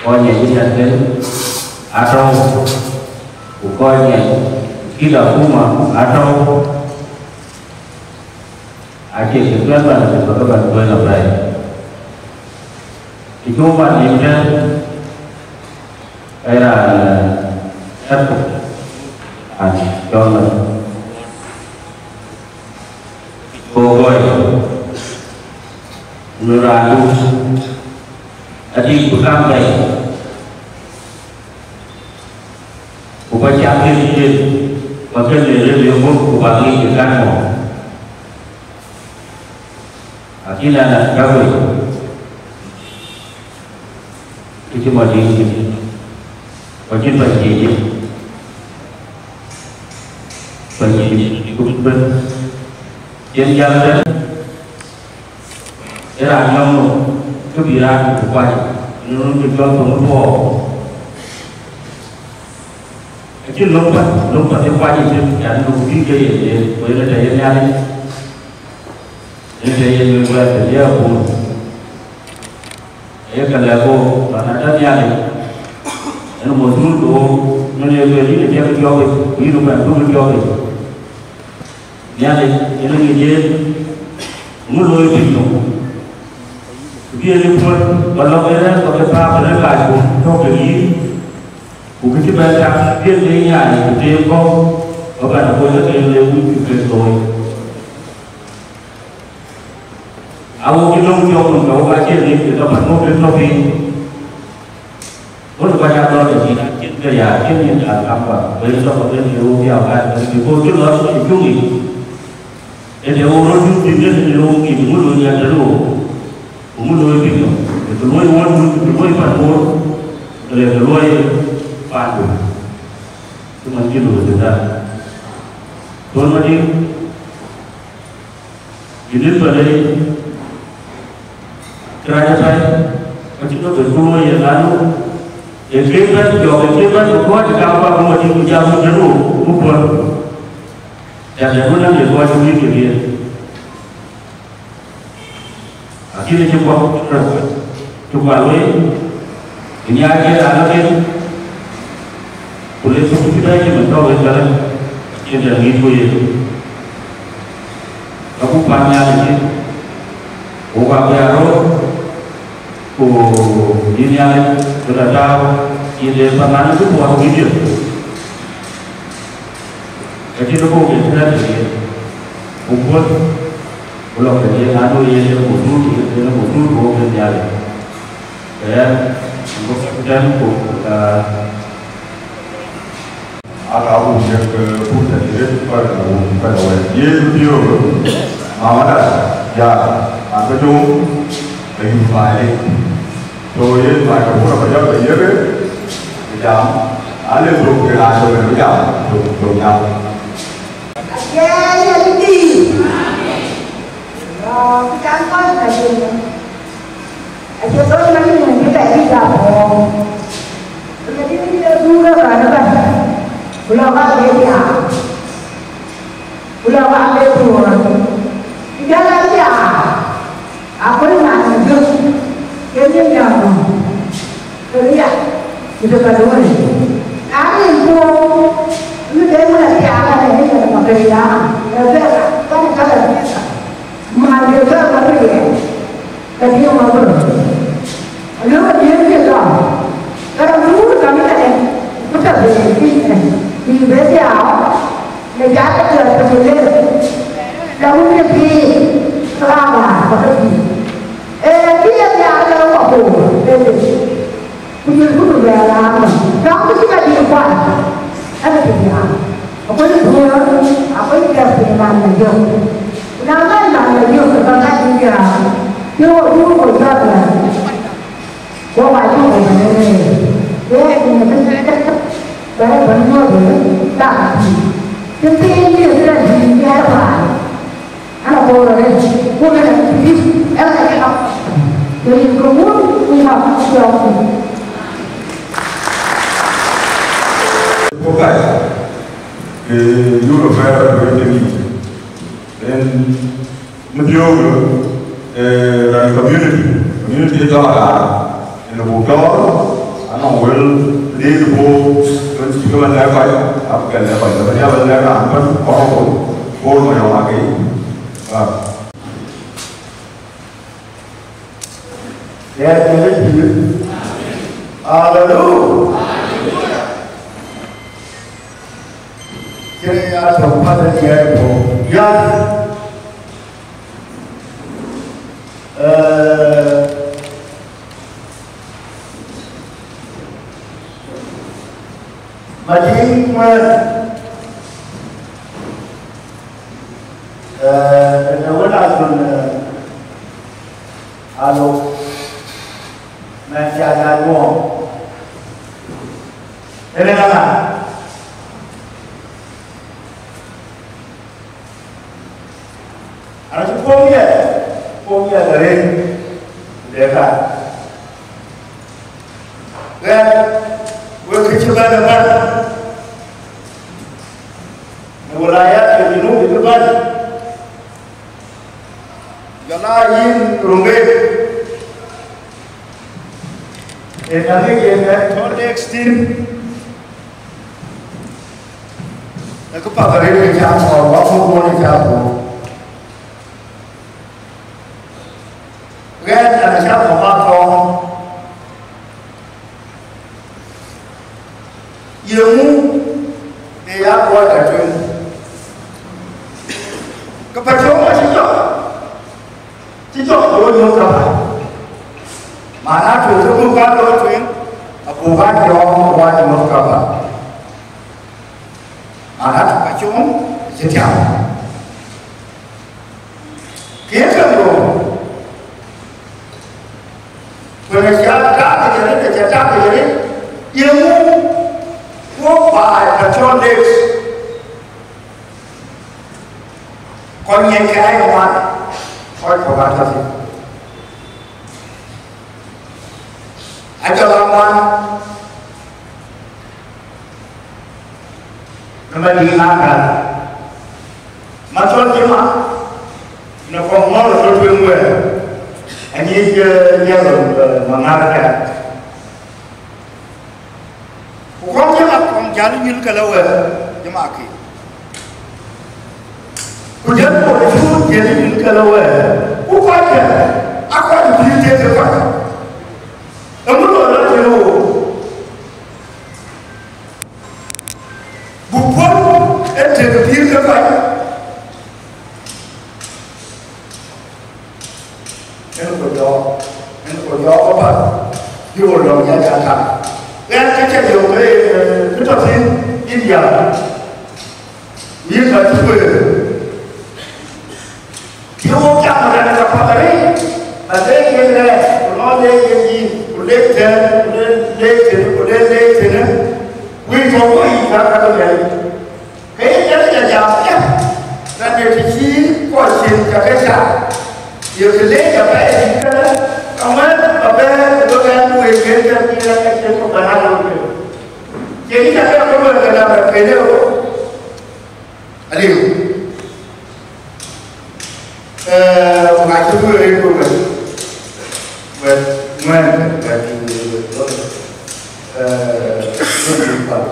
kɔc ŋiɛc ë tɛ̈n kën atɔ̈u, ku kɔc ŋiɛc kït akuma atɔ̈u. Acie kë piɛth bän, kë bä ke bän kuɛ̈n apɛi. Të cuk bän nim tɛ̈n, ee raan, ee, cat, raan cɔl, ee, Gogoi, nu raan du, adït bï kam bɛ̈i. Ku Akëc yen, ba ke le rëër ye ŋuɔ̈t ku ba ŋic ë kan mɔ̈u. Akïn an, a gäk wei, kë cï Madiŋ cïn, ku acïn bɛ̈ny jiëc, bɛ̈ny jiëc ku bɛ̈n. Yen jäl ëbɛ̈n, ë raan nyɔŋ nu, kë bï raan ku kuany, në run kë cɔl thoŋ ë puɔɔu. Acïn löŋ path, löŋ path ë kuany ë cïn, yan löŋ bï ke ye, ye, ku yen ë tɛ̈ ye Nhialic, yen ë tɛ̈ ye lueel wɛ̈ɛ̈r tɛ̈ ye abun. Aye ka lɛ̈k ɣok, lɔn aa tɔ̈ Nhialic, yen mɔ̈thur ke ɣok, mën ye lueel yïn ë tiɛ̈k jɔ̈ɔ̈kic, ku yïn ë kuɛn puk jɔ̈ɔ̈kic. Nhialic yen ë ŋic yen, ŋö looi piny nɔm? Ku bï yen ë puɔ̈l, ba lɔ̈k ë rɛ̈ɛ̈r, ba ke pääk ë rɛ̈ɛ̈r kackuɔn tɔ̈ kek yïn, ku kë cï bɛ̈n tak, bï yen ke nyaai, ku teem kɔ̈u, ba bɛ̈n ë kony ke yen le wïc bï kek looi. Awo cï löŋ jɔk nɔm, ka wok acï rin ke ka pan ŋö ke tɔ̈ piny. Ɣöt kɔc aa dhɔ̈l ë cïn, acïn ke ya, acïn yen aa kam kɔc, ku yen tɔ̈ ke ben ke wok ya kan, because cï lɔ cï juŋ yic. Ë de wok röt juŋ thïn, ke de wok ŋic, ŋö looi yen tëde wok, ku ŋö looi piny nɔm, ke ke luɔi wändu, ke ke luɔi pan Bor, ke le ke luɔi pandu. Cï man cï looi thïn da. Thon Madiŋ, yïn ë bɛ̈n lei, kërac apɛi, acï ke ben ku luɔi ye ŋanu, ee ke bɛ̈n jɔk, ee ke bɛ̈n ku kɔc kam bä ku Madiŋ ku jam ku jël wok ku puɔ̈l. Yak de wën am ye kɔc ku wïc ke diëër. Akïn acï guɔ̈p rɛ̈k, cï gual wei, ë nyaai ke raan ëbɛ̈n, ku le thuk cï bɛ̈ɛ̈i cï mën tɔ̈u ë thɛlë, acïn tɛ̈ ŋic ku ye. Ka buk pan Nhialic cï, wok abï aa röör, ku yïn Nhialic, ku la tääu, yïn de pan ŋan cï buɔɔth wïc ye. Ka cïn ë buk ye tɛ̈ɛ̈r tëde yen, ku kuöt, ku lɔ tëde yen, anu yen ë mudhur, yen ë mudhur ku wok ë Nhialic. Ke ɣɛn, buk tɛ̈n ku, ah, aka buk yek, eh, buk tɛ̈n yen, kɔc ke wun, kɔc ke wɛ̈ɛ̈t. Yen piöök, mamada, ya, an ke jom, ke yum baai. So, yen microphone ba jɔl ba yiëk, bï jam, ale thok ke raan tök bï jam, thok, thok jam. Acie ye tït. Yo, ku can kɔc ka cin. Acie thok ma cin bï ka cï jam puɔ̈u. Ku ye tït ye dhuk ë bän ëbɛ̈n. Ku lɔ ka ye diaar. Ku lɔ ka ye tuɔɔr. Ku jɔl a diaar. Aköl man ë jök, ke yen jam nɔm, ke riɛk, ku të ka duööny. Na rin tuɔɔk, në de wën athiaak ënë ë yen ë Makeria, ë bɛ̈ɛ̈r, bän ë ka la Visa, man de bɛ̈ɛ̈r Makeria, ke diëëŋ Makeria. Alöökë diëëŋ ke gam, ke rɔt tuur kam ëtɛ̈ɛ̈n, ku tɔ̈ bɛ̈ɛ̈r piny ënë, bï bɛ thiaak. Në jal ë piɔ̈ɔ̈th ke lëër, la wun ë pïïr, ke ka bäär bä ke pïïr. Ee, kï ye nhiaar ke rɔt kɔ̈k koor, ee, ku jël ku du bɛ raan nɔm. Dɔm kë cï ka dïït kuan, ɛn ë pïïr raan. Aköl ë duöör, aköl ë kɛ̈k piny man në yök. Ku na man man në yök, ke ka ka dïït raan, ke wo duur wo jɔt raan. Go wa cuk bɛ̈n ë rëër, wek ë bɛ̈n ë bɛ̈n nyuɔɔth ë dak pïïr. Të piny bï ë bɛ̈n pïïr nhiaar paan, an, akoor arëët, ku bɛ̈n ë pïïr, ë ɣɛn ë ɣap, ke yïn ke wun, ku yïn ɣap cï ɣɔ̈k pïïr. Ku kac, ke yöl ë bɛ̈ɛ̈r ë bɛ̈n ë pïïr, en Në biöök, eh, raan community, community ë jɔl raan, ënë buk jɔɔr, anɔŋ wël, leec buk, wën cï ke bɛ̈n lɛ̈k kɔc, abï ke lɛ̈k kɔc, ke bɛ̈n ya bɛ̈n lɛ̈k raan bɛ̈n kɔ̈k kɔ̈k, bol ma yɔŋ akei. Ah. Yes, yes, yes. Hallelujah. Kërë ya tɔ̈ päth ë diɛɛr puɔ̈u. Ya. Eh, Madiŋ Eh, në wën a thun, eh, alo, mɛn ca ya luɔm. Ënë ŋa? Ana cï puɔ̈u miɛt, puɔ̈u miɛt arëët, ku de ka. Ɣɛn, wek kë cï bɛ̈n ëbɛ̈n, në wilayat ke Junub ëbɛ̈n, jɔl a yïn Rumbek, ë ka ŋic en ë tɔ̈ Deek thïn, ë kë path arëët ë cä kɔɔr, wä muk wun ë cä kɔɔr. Ɣɛn ana cä kɔ̈k aa kɔɔr, yeŋu ë ya kɔc ka tueŋ? Ke Pacuɔŋ acï jɔk, cï jɔk ku rɔt nyuɔ̈th kapäc. Mana tök ke buk aa lɔ tueŋ, abuk aa jɔɔk ku aa nyuɔ̈th kapäc. Mana tök Pacuɔŋ acï tiam. Kë ye kek rou, ku në cä tak ke jërit, në cä tak ke jërit, yeŋu wok baai ka cɔl Deek, kɔc ŋiɛc ke aa ye ŋuan, kɔc kɔ̈k aa tɔ̈ thïn. Ajɔl a ŋuan, në Madiŋ aa gäl. Mathol jëma, në kɔŋ ŋɔ̈ɔ̈r ë röt tueŋ wɛ̈ɛ̈r, aŋic, eh, Nhial, eh, maŋär ëtɛ̈ɛ̈n. Ku kɔŋ jëma kɔŋ jäl nyïl ke lɔ wɛ̈ɛ̈r, jëma ke. Ku jël kɔc cuk jël nyïl ke lɔ wɛ̈ɛ̈r, ku kɔckë aa kɔc pïïr tëëk ke kɔc. Eeŋö lɔ rɔt tënë wook? Buk puɔ̈l ë tëk pïïr ke kɔc. Ënë ku jɔɔk, ënë ku jɔɔk apath, bï wo lɔ̈ŋ ya jal tak. Ɣɛn acä yök, eh, kë tɔ̈ thïn India, yïn ka cï kueer. Cï wok jam rɛ̈n ë kapäth arëët, ba leec yen rɛ̈ɛ̈r, ku lɔ leec yen yïn, ku leec tënë, ku leec, leec tënë, ku leec, leec tënë, wïc tɔ̈u wok yic ka ka ke miɛt. Ke yen jam, jam, jam, rɛ̈n ë të cï kɔc cin ca ke ca, ye kë leec apɛi dït kënë, ka wën ba bɛ̈ɛ̈r, ku bï ɣɛn wëëk yen ke bï rɛ̈n ë cin ku bɛ̈n aa looi. Cie yïn ca ke ku lueel kënë, rɛ̈n ke lëu. Aliu. Eh, ŋa cï bï rëër ku wɛ̈t, wɛ̈t ŋuɛ̈ɛ̈n, wɛ̈t, wɛ̈t, eh, wɛ̈t, wɛ̈t,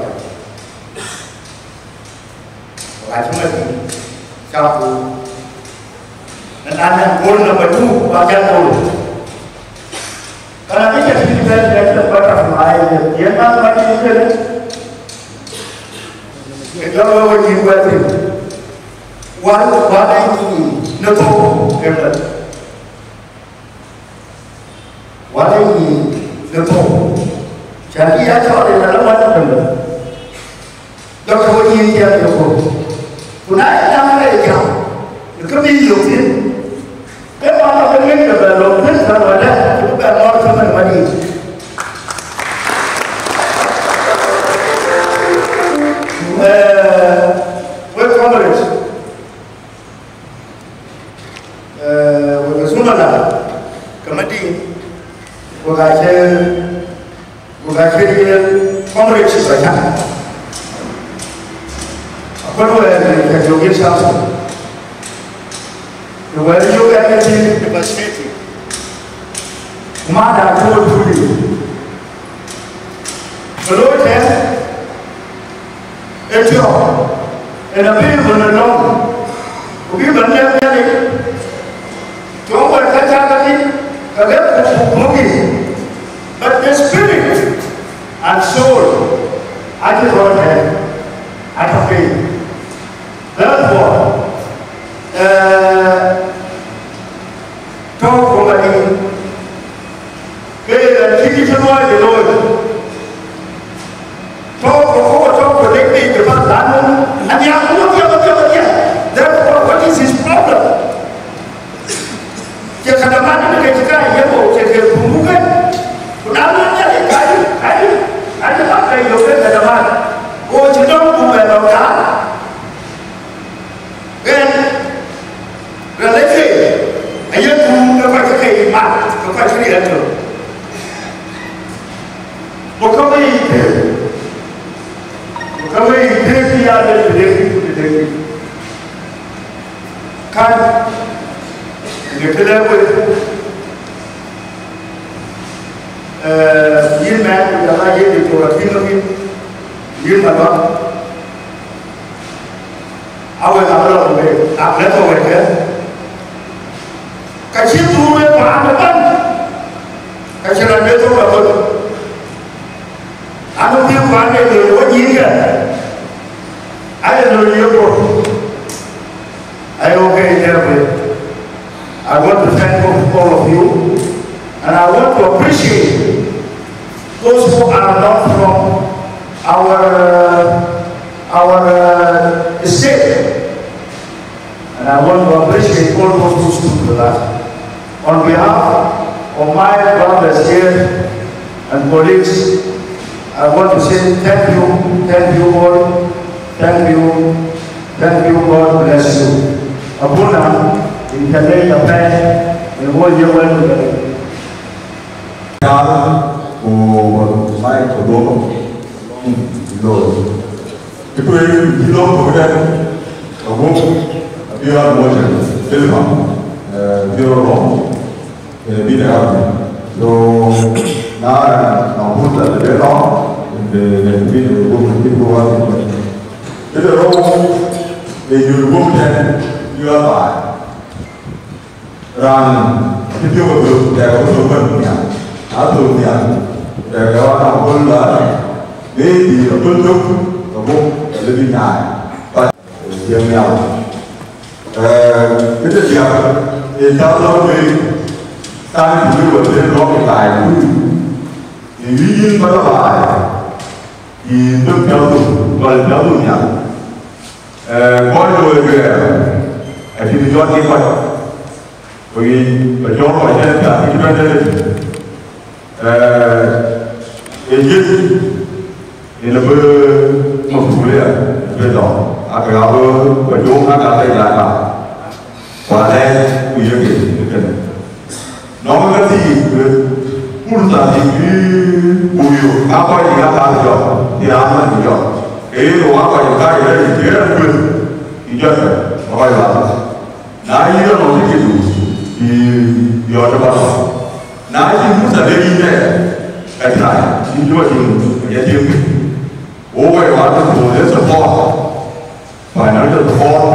ŋa cï ŋa cï cak ku. Në, në, në goal number two, ba jal goal. Kana bï jal bï bɛ̈n, bɛ̈n, bɛ̈n, butterfly, yen man, man, yen man, ë jɔl we we nyïïn wɛ̈ɛ̈r thïn. Wal, wal ë nyïïn në thou ëmën. Wal ë nyïïn në thou. Cän bï ya cɔɔl ë na la wal ëmën. Jɔl ke we nyïïn tiɛɛm në thou. Ku na ye naŋ rɛɛc jam, ë kë bï yök thïn. Ke man abï ŋic ke bɛ lɔ pïr thar wadɛ̈, cï bï bɛ ŋɔ̈ɔ̈r cï mën madït. Eh, wek comrades, eh, wek zumala, ke madït, wek acï Ku ka cït ye comradeship acä. Aköl wɛ̈ɛ̈r ë ka jɔk yen South Sudan. Në wɛ̈ɛ̈r yök ɛn ë tïŋ devastating. Ku man da cï wek tui. Ke looi tɛ̈n, ë tiɔp, ën abï bɛ̈n ë lɔ̈ŋ, ku bï bɛ̈n lɛ̈k Nhialic, tiɔp wɛ̈t ka cä ke tïŋ, ka lɛ̈k ku buk muk yic. But the spirit and soul acï rɔt ë, acï piny. Therefore, eh, tɔ̈u ku madï, ke ye raan cï kë cï luɔi de looi. Tɔ̈u ku, ku tɔ̈u ku lek piny de Ka cï riɛl tök. Ku ka wëi tëëk. Ku ka wëi tëëk ya le tëdek, tëdek. Kan, në kë lɛ̈k wek, eh, yïn mɛn, ku jɔl a yïn Doctor Akim Akim, yïn Malɔn, awek abï lɔ ku wek, abï lɔ ku wek kë. Ka cï dhuur ë paan ëbɛ̈n, ka cï raan bï thok abï. Anu bï kuan ë loi wä nyïïn kë, aye loi ye bor. Aye okay, therefore, I want to thank all of you, and I want to appreciate those who are not from our, uh, our, uh, state. And I want to appreciate all those who stood with us. On behalf of my brothers here and colleagues, I want to say thank you, thank you all, thank you, thank you, God bless you. Abuna, in Kalei Japan, in all your well. Ku mai ku duɔ̈k lɔŋ looi. Kë tueŋ cï lɔ̈k ku tɛ̈n, aguɔ̈p abï ɣɔn motion, Filipam, eh, bï rɔt rɔm, eh, bï de ɣɔn. So, na, na pursa de bï lɔ̈k, de, de, bï de guɔ̈p cï guɔ̈p ɣɔn. Kë de rou, ë nyuc guɔ̈p tɛ̈n, bï ɣɔn baai. Raan cï piɔ̈u ke thök, tɛ̈k abï thök bɛ̈n nhial, na thök nhial, tɛ̈k ë ɣɔn abï la, maybe abï thök, abuk, abï bï nyaai. But, eh, ciëŋ nhial. Eh, kë de diäk, ë cath lɔ wek, thaŋ cï wek wä bï lɔ̈k ë baai tui. Ë yï yïn ba la baai, yïn bï piɔ̈u thok, gɔl piɔ̈u thok nhial. Eh, kɔc looi kë, acïn jɔt kï kɔc. Ku yic ba jɔŋ kɔc tɛ̈n piath kï bɛ̈n tëde. Eh, ë Yecu, yen abï masulia bï dɔm, ake abï ba jɔŋ aka bɛ jat ba. Ku alɛɛc ku yek ë kënë. Nɔŋ ka thii, pursa thii bï buk yök, aa kɔc ë ya kaar jɔk, ë raan man jɔk. Ke yen wok aa kɔc ë kac rɛ̈c, ke rɛ̈c kuën, ë jɔt, aa kɔc ë lath. Na yïn rɔt nɔŋ ticket du, bï yɔt ë ba lɔ. Na cïn pursa de yïn dɛ, ka cï rac, yïn cï ba tïŋ, ka ya tïŋ. Wo wɛ̈ɛ̈t wä tɔ̈ ku de support, financial support,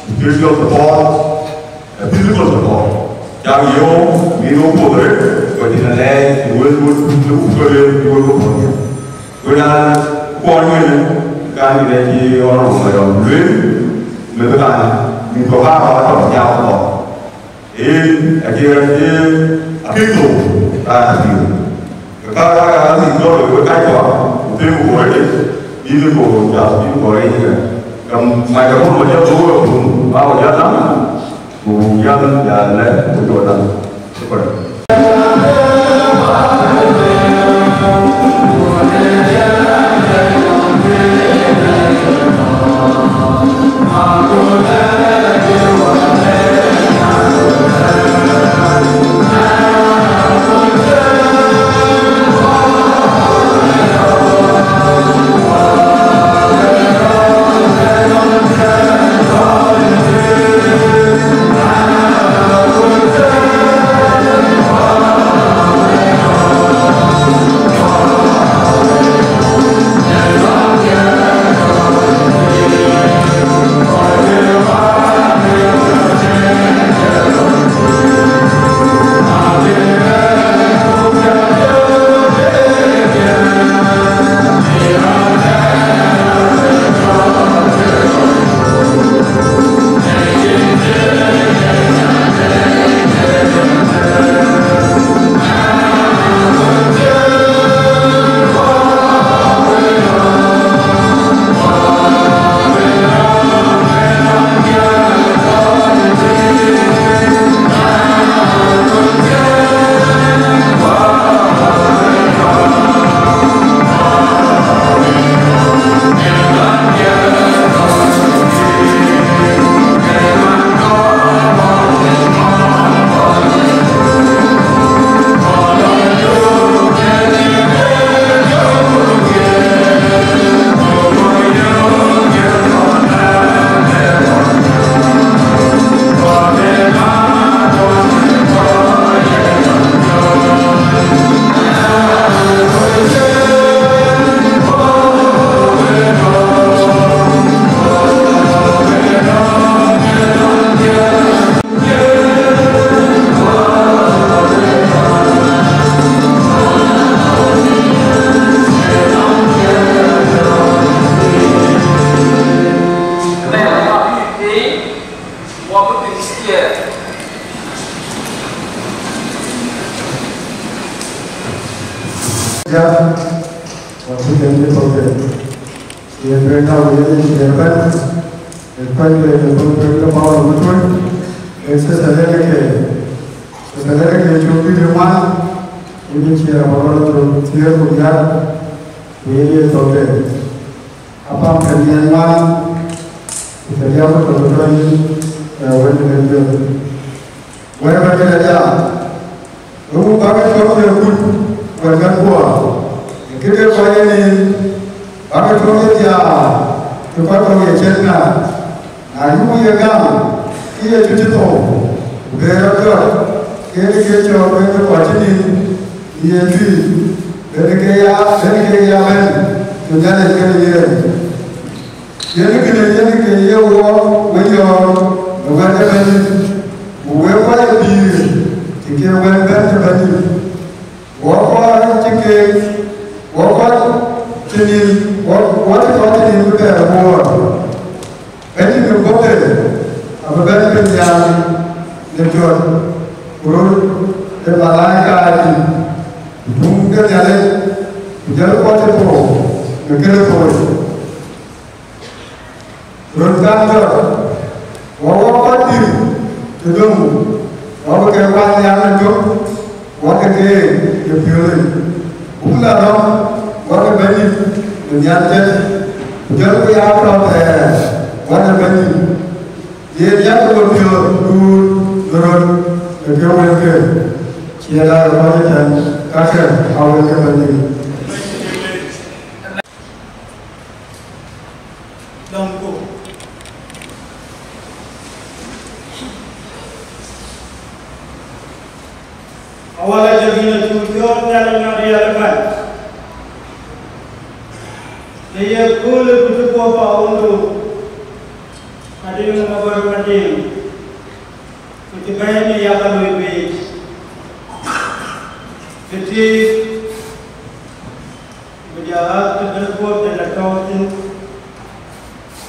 spiritual support, a physical support. Cak yöök, bï wo puɔ̈th rëët, ku cïn alɛɛc, ku wël, wël, wël, ku wël, wël, ku wël, ku wël. Ku na kuɔɔny wënë, kan kï dɛ cï honorable Mayɔm lueel, meth kan, mïth kɔ̈k aa rɔt tɔ̈, jam kɔ̈k. Yen acï ɣɛn ë akëc thou raan adhil. Ke ka raan adhil cɔl wek kackua, ku them ku bɔ̈ rëëc, yïn ku jam, yïn ku rɛɛc ëkë. Ka microphone wä jɔ thou wek, ku ba wä jɔ dam, ku jam jal lɛ̈k ku jɔ dam. Shukran. Yeah. Ja, wa ku den de ko de. Ye ben na wo ye ni ye ben. E ko de de ko de ko ba wo tu. E se se le ke. Se se le ke ju bi de ma. Ni ci ra ba ro tu ti ko ya. Ye ye to de. Apam ke nhiɛɛr ŋuan, ku ke liɛp ke tɔ̈ tɔ̈ yïn, ee, wën ë Nhialic. Wɛ̈t ë Bɛ̈nydït aya, ë wun bäk ë cɔk ye kut wɛ̈t kɛ̈n guɔ, ë këde kɔc ë nin, bäk ë cɔk ye diaar, të kɔc kɔ̈k ye ciɛ̈t ŋa. Na yuk ye gam, ke Yecu cï thou, ku be rɔt jɔt, ke ke cɔɔk ke ke kɔc cï nïn, ye juëc, ben ke ya, ben ke ya bɛ̈n, ku Nhialic kën ye. Yen kënë yen ke ye wɔ, we yɔɔr, në wɛ̈t ë Bɛ̈nydït, ku wek kɔc ë pïïr, cï ke wɛ̈n bɛ̈n ë Bɛ̈nydït. Wɔ kɔc cï keek, wɔ kɔc cï nïn, wɔ, wɔ cï kɔc cï nïn bï bɛɛr ë Wuɔɔr. Bɛ̈nydït në guɔ̈pde abï bɛ̈n piny nhial në piɔ̈ɔ̈th, ku röt de malaika yic, ku tuŋ de Nhialic, ku jɔl kɔc cï thou në Kërtho yic. Röt kan jɔt, wɔ wɔ kɔc dït ë döŋ, wɔ bï ke kuany nhial ëtök, wɔ ke keek ë piööcë. Buk la rɔ̈m, wɔ ke Bɛ̈nydït ë nhial tet, ku jɔlku ya tɔ̈ thɛɛr, wɔ ke Bɛ̈nydït. Yen yak we piɔ̈ɔ̈th duut në röt ë ke wëlke, cie la ë kɔc ëtɛ̈ɛ̈n, kakë aa wek ke Bɛ̈nydït. Lɔ̈ŋku. Awala jɔ̈k yïn acuk cɔɔl Nhialic nɔn riɛl ëbɛ̈n. Në ye köölë ku cï guɔ̈p awundu, Madiŋ Mabor Madiŋ, ku cï bɛ̈ɛ̈i në yak aloi biic. Bï tiit, ku jɔl aa të bï guɔ̈pden atɔ̈u thïn,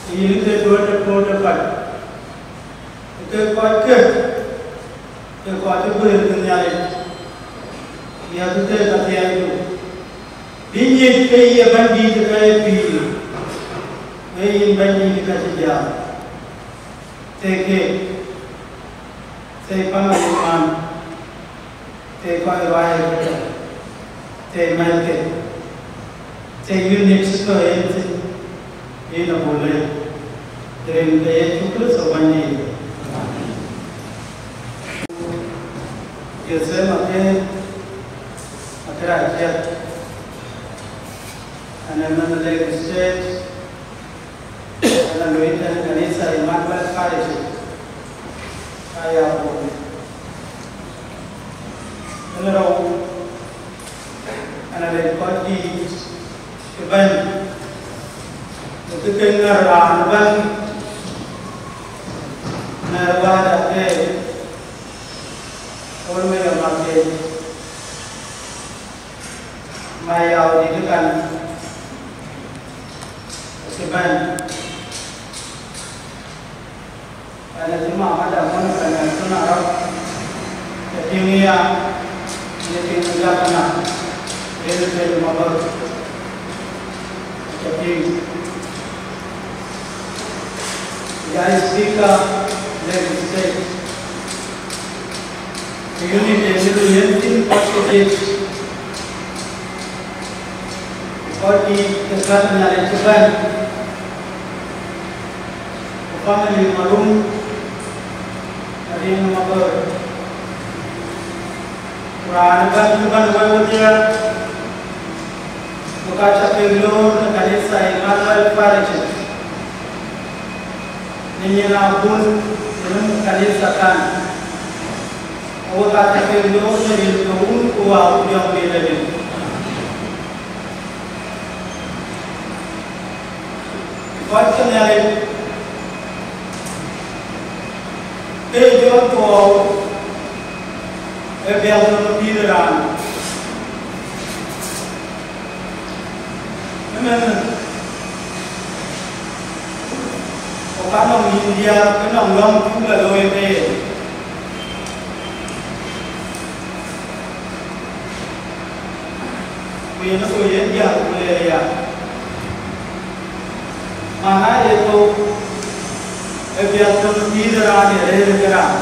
ke yïn ke duɔ̈t ë kööl de kɔc, ke kɔc kë, ke kɔc cï guëër ke Nhialic, yak ke athiɛɛidu, bï nyic ke ye Bɛ̈nydït ke ye pïïr, ke yïn Bɛ̈nydït ka cï jam, thek keek, thek family man. Thek kɔc ruääi ëtɛ̈ɛ̈n, thek mɛ̈thke, thek unit cï tɔ̈ yen thïn, yen abuk lɛ̈k, rin ke Yecu Kërtho Bɛ̈nydït. Joseph Maker, Maker Aciɛth, ɣɛn ë mɛnh Lake State, ɣɛn ë luui tënë kanitha Emmanuel Parish, aya buk. Ënë rou, ɣɛn ë lec kɔc dïït cï bɛ̈n, ku cï kek ŋär raan ëbɛ̈n, ŋär wääda ke Paul William Maker, Mayau dït ë kan, cï bɛ̈n. Ɣɛn acï mama da Monica Nelson Arok, ke tïŋ ya, në tïŋ ë gavana, yen ë Tël Mabor, ke tïŋ. Ya speaker, Lake State. Unit ë cï röt yen thïn kɔc ke dït, kɔc dït ke gäk Nhialic cï bɛ̈n, ku family Marum, Mariŋ Mabor. Ku raan ëbɛ̈n cï bɛ̈n wek wedhie, ku ka ca kek loor në kanitha Emmanuel Parish, në nyin abun, në kanitha kan. Ku wek aa tɔ̈ ke loor në rin ke Wun ku Wä ku Jɔŋdït Lajik. Kɔc ke Nhialic, ke jɔl thuɔɔu ë biäk nɔm ë pïïr ë raan. Ëmënë, ku Ka nɔŋ yïn diäär, ke nɔŋ lɔ̈ŋ cuk lɔ looi ke ye. Ku yen ago yen diäär ku le ya. Mana ye thou, ë piɛth tɔ̈ në pïïr raan ye rëër ke raan.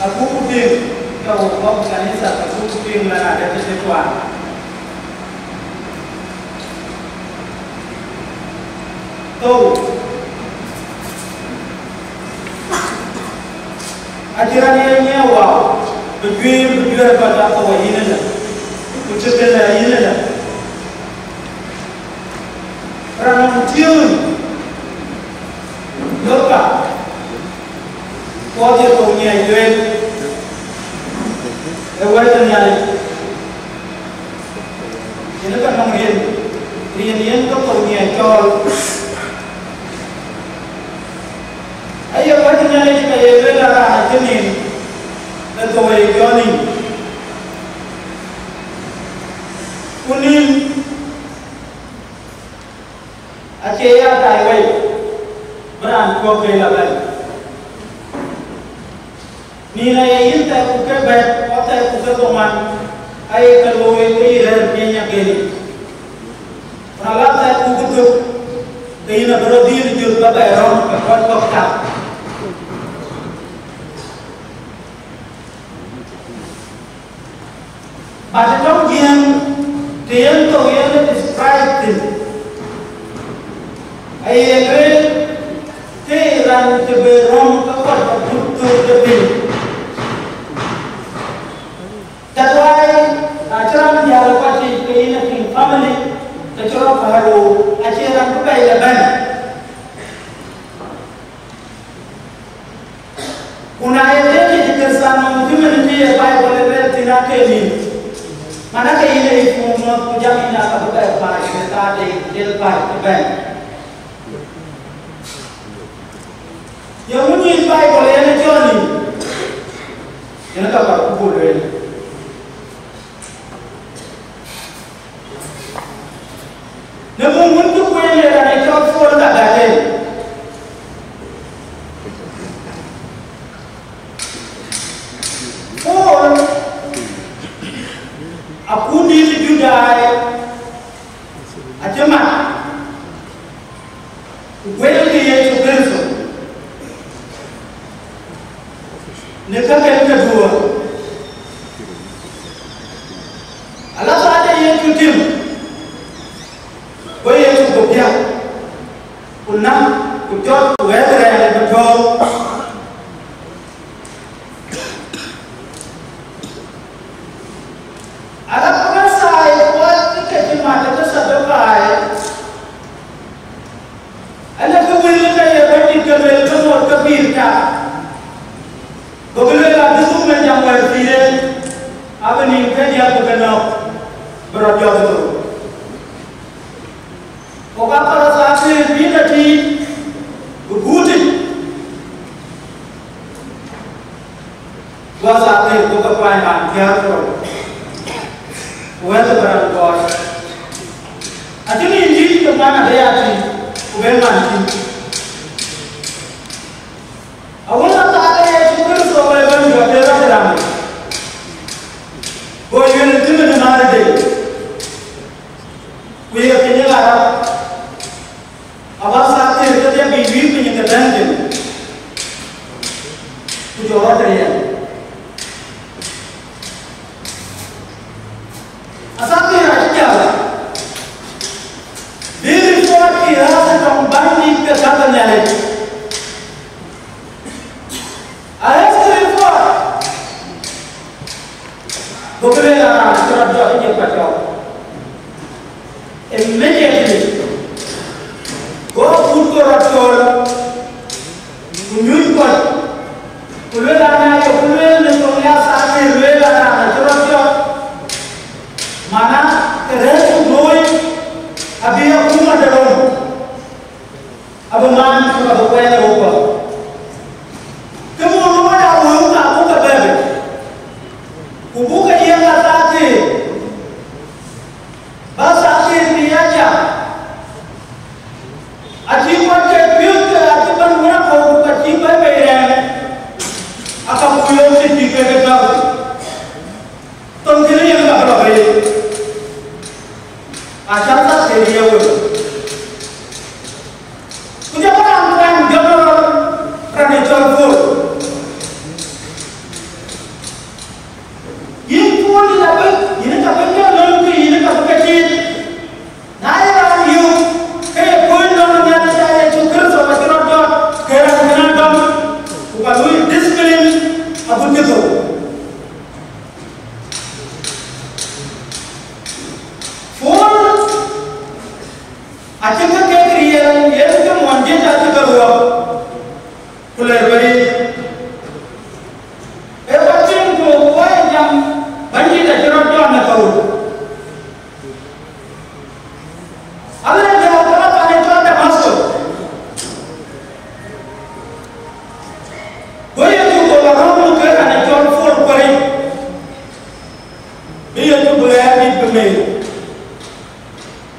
Abuk piŋ, ke wo kɔc kanitha, abuk piŋ lɔn adɛ̈ të cï tuaar. Thou, acï raan ye nyiɛɛu wau, bï juëër, bï juëër ë kɔc aa thou ayïn ëlë, ku cï kënë ayïn ëlë. Raan nɔm tiöön, Luka, kuɔɔth ye thou nyiɛɛc lueel, ë wɛ̈t ë Nhialic. Yen ë ka nɔŋ riɛn, riɛn yen ke thou nyiɛɛc cɔɔl. Aye wɛ̈t ë Nhialic ka ye lueel, raan acï nïn, ë thou ye jɔ̈ɔ̈ny. Ku nïn acie ya tai wei, bï raan cuɔp ke lɔ bɛ̈n. Nïn aye yïn thɛɛr ku ke bɛ̈t, ku thɛɛr ku ke dhoŋuan, aye ke looi ke yï rɛ̈ɛ̈r piny agënë. Raan la thɛɛr ku ke thök, ke yïn abï rɔt dhil jɔt ba bɛ rɔ̈m ke kɔc kɔ̈k tap. But tɔŋ Jiëëŋ, të yen thou yen ë describe thïn, aye lueel, të raan të bï rɔ̈m ke kɔc abuk thök de piny. That's why na cï raan diäär ë kɔc yiic ke yïn a king family, ke cï rɔt päl rou, acie raan bï bɛ̈i lɔ bɛ̈n. Ku na ye tëëk yic Kërthiano, cïmën cï ye Bible ë lueel thïn, akënë, man, ake yïn ë yï puɔ̈u muɔ̈th, ku jam yïn aka bï bɛ päc në thaade, jël päc ëbɛ̈n. Ye ŋö nyin Bible yen ë cɔl yïn? Yen ka kɔɔr ku buk lueel. Në mum wën cï kueen ë raan ë cɔl Paul ka gäk en. Paul, akutdït Judai acï mat, ku guëlkï Yecu Kërtho në käken ke duɔ̈ɔ̈r. Ala thaade Yecu tim, go Yecu go biäk, ku näk, ku jɔt, ku ɣɛ̈th rɛɛl ë bï tɔ̈ɔ̈u. Ala Parithai, kɔc ke cï mat ke Thadokai, ala ke wël ke ye Bɛ̈nydït ke lueel ke ŋot ke pïïr tak, gokï lueel abï dhuk në jam wɛ̈ɛ̈r pïïr en, abï nïn ke diäk bï ke nɔ̈k, bï rɔt jɔt thou. Ku ka Parithai bï ke tïït, bï guut yic. Ku Thadokai ku ke kuany raan thiäär ku rou, ku wɛ̈ɛ̈tkï bï raan gɔɔc. Acïn yïn dït ke man abï ya tïŋ, ku ben man tïŋ. Awën athaar ke Yecu Kërtho ë bɛ̈n jɔt ë rɔt raan, go yïn ë thïn ë määr de, ku ye piny ë ɣa rɔt. Awën athaar ke kedhie bï wïïr piny ke bɛ̈n thïn, ku jɔ rɔt riɛl. Athaar ke rɔt jäl, bï ripot kï rɛ̈ɛ̈r ë tɔŋ bäny dït ke ka ke Nhialic. Arëëth kï ripot, gokï lueel an, raan cï rɔt jɔt ë jël ka cɔk. Immediately, go akut ke rɔt cɔl, ku nyuc kɔc, ku lueel an, aa yeku lueel në thoŋ ya thaar, lueel an, raan acï rɔt jɔt. Mana, kë rɛ̈ɛ̈r cuk looi, abï akuma de Rom, abï man ku abï kuɛɛn ë wok kɔ̈k. Ke muk looi aa wëu ka buk ke bɛ̈ɛ̈r, ku buk ke yiëk athaar, ba athaar bï ya jam.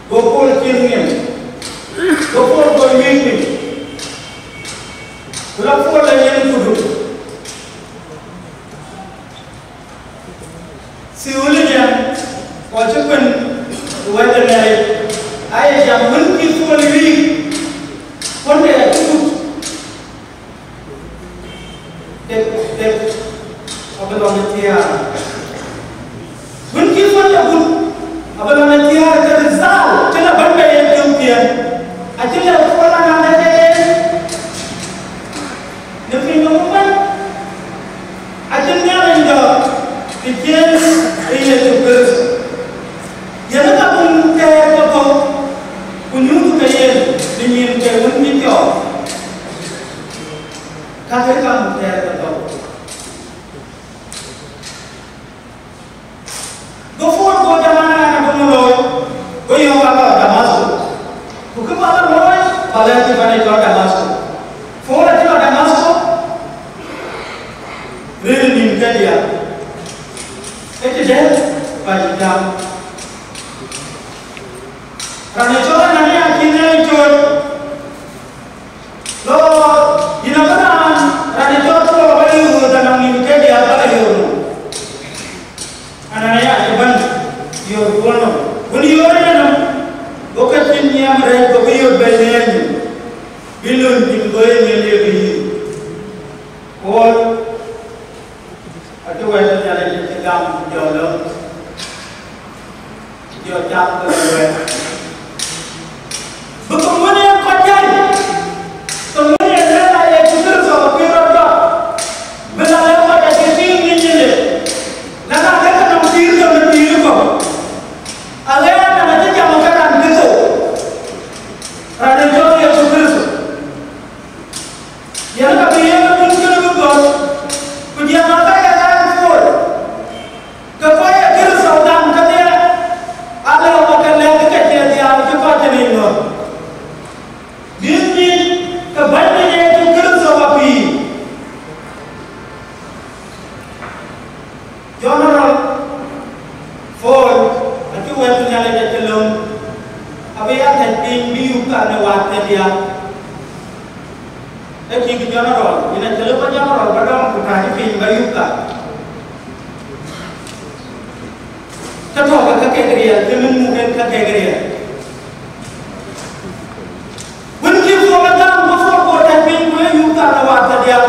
Go Pol cieŋ ŋiɛc, go Pol go nyuc piny, ku la Pol la yen kudu. Theologian, kɔc cï kuën wɛ̈t de Nhialic, aye jam wën cï Pol wiik, kuɔnde acï gut. Dek, dek, abï lɔ në thiäär. Wën cï Pol agut, abï lɔ në thiäär, ke result cï la bɛ̈n bei ë piɔ̈u piɛ̈n. Acï lɛ̈k Pol anɔŋ de ke yen në piny nɔm ëbɛ̈n. Acïn Nhialic dɔ̈ɔ̈r të cïn ë Yecu Kërtho. Yen ë ka bï thɛɛr ke thou, ku nyuuth ke yen në nyin ke wën cï cɔɔk. Ka ke ka muk thɛɛr ke thou. Go Pol go jam an, an, abï ŋö looi, go yɔ̈ɔ̈k an, lɔ Damathko. Ku kë ba lɔ looi, ba lɛ̈k kë bɛ̈n ë cɔl Damathko. Pol acï lɔ Damathko, rëër nïn ke diäk. Ë tëde ba yï jam. Raan ë cɔl Anania acï Nhialic coc. Lɔ, yïn abï raan, raan ë cɔl Pol abä yöök ɣööt anɔŋ nïn ke diäk abä la yöök nɔm. Anania acï bɛ̈n yöök Pol nɔm. Wën yöök ënɔm, go ke cïn nhiam rɛ̈ɛ̈c, gokï yöök bei në yen nyin, bï lööny thïn, go ye ŋiɛc, ye bï yï. Pol acï wɛ̈t ë Nhialic cï gam, jɔ lɔ, jɔ cath ke wɛ̈t. Bï ke ŋuɔ̈n ë kɔc jäl, ke ŋuɔ̈n ë lɛ̈k la Yecu Kërtho ke pïïr rɔt jɔt, bï la lɛ̈k kɔc acï tïŋ në nyin de, na na ke ke nɔm pïïr ke në pïïr kɔ̈k. Aɣɛɛr nɔm acï jam ke raan cï thou, raan ë cɔl Yecu Kërtho. Yen ka bï yen abun kënë bï gɔ̈t, ku jam aa ka ye raan Pol, ke kɔc ye Kërtho gam kedhie, alë wa ke lɛ̈k ke cie dhiau cï kɔc cï rin ŋɔ̈th. Bï nyic ke Bɛ̈nydït Yecu Kërtho wa pïïr. General Pol acï wɛ̈t Nhialic acï löŋ, abï ya tɛ̈c piny bï yuk ka në waak ke diäk. Ee tik General, yen acï lëu ba General ba dɔm ku tääc piny ba yuk ka. Ke tɔ̈ ke ka kek riɛl, ke min muk en ka kek riɛl. Wën cï Pol ë gam, go Pol go tɛ̈c piny, ku ë yuk ka në waak ke diäk,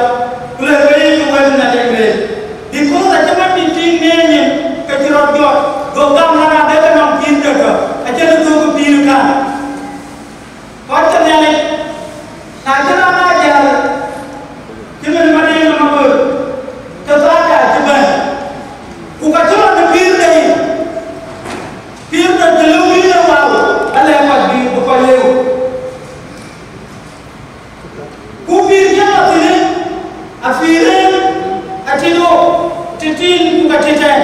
ku le wëi ë wɛ̈t Nhialic lueel. Because acï man dït tïŋ në nyin, ke cï rɔt jɔt, go gam na na de ke nɔm pïïr de tɔ̈, acïn ë thök pïïr kan. Kɔc ke Nhialic, na cï raan aa jäl, cï min madïïr nɔm aböl, ke thaada acï bɛ̈n. Ku ka cï rɔt në pïïr de yic, pïïr de të lëu yïn ë wau, alɛ kɔc bï bï kɔc lëu. Ku pïïr cä lɔ thïn, apïïr en atit ɣok, tëthiin ku ka tëtɛ̈ɛ̈n.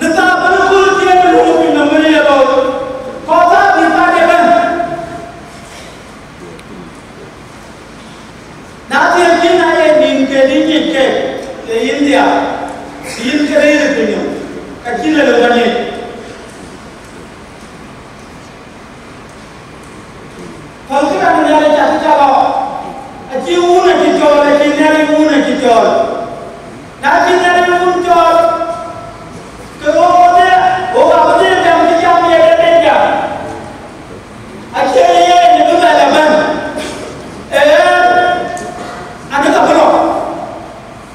Në thaar bɛ̈n ë kööl ciëën ë luɔi piny nɔm ënë ye looi, kɔc thaar bï thaar ye bɛ̈n. Na thiëëc yïn aa ye nïn ke dï nyic kek ë yïn dhiau, yïn ke rëër ë piny nɔm, ka cïn ë lëu ba nyic. Päl kërac Nhialic acï cä lɔ, acï wun acï cɔɔl, acï Nhialic wun acï cɔɔl. Na cï Nhialic wun cɔɔl, ke ɣok ɣodhie, ɣok abï dhil jam cï jam ye de de jam. Acie yen ë bï bɛ lɔ bɛ̈n, ee, ɣɛn, ɣɛn ë ka bï lɔ.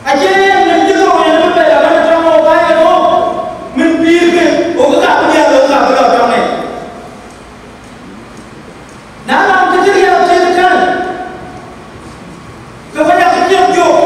Acie yen ë cï rou yen ë bï bɛ lɔ bɛ̈n tɔŋ ɣok, ka ye ɣok, min pïïrkï, ɣok ka bï dhiɛl, ɣok ka bï lɔ tɔŋ ë. Na nɔŋ kë cï riɛl cït ëtɛ̈ɛ̈n, ke wek aa cï ciɛth jök,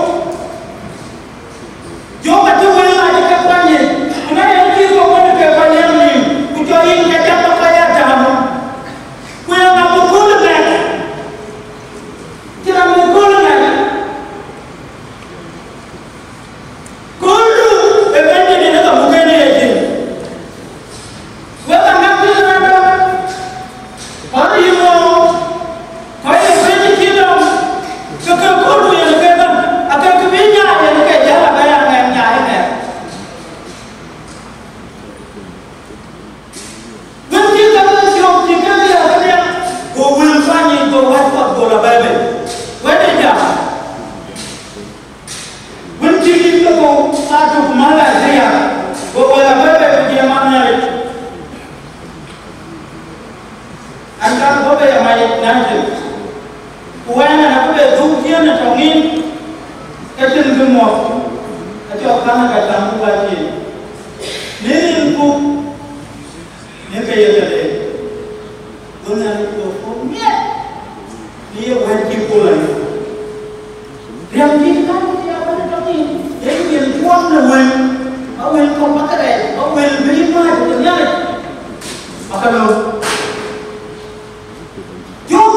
Mɔ̈k, acɔk kaŋ ë ka cam ku ka cin. Në rin ku, në ke ye ke leec. Go Nhialic go puɔ̈k miɛt, në ye wɛ̈t cï Paul ayök. Riɛm cït kan cï ya wɛ̈t tɔ̈ thïn, ye yen cuɔm në wël, ba wël kɔ̈k ba ke rɛɛc, ba wël bï mac ke Nhialic. Ba ke lɔ. Jɔk,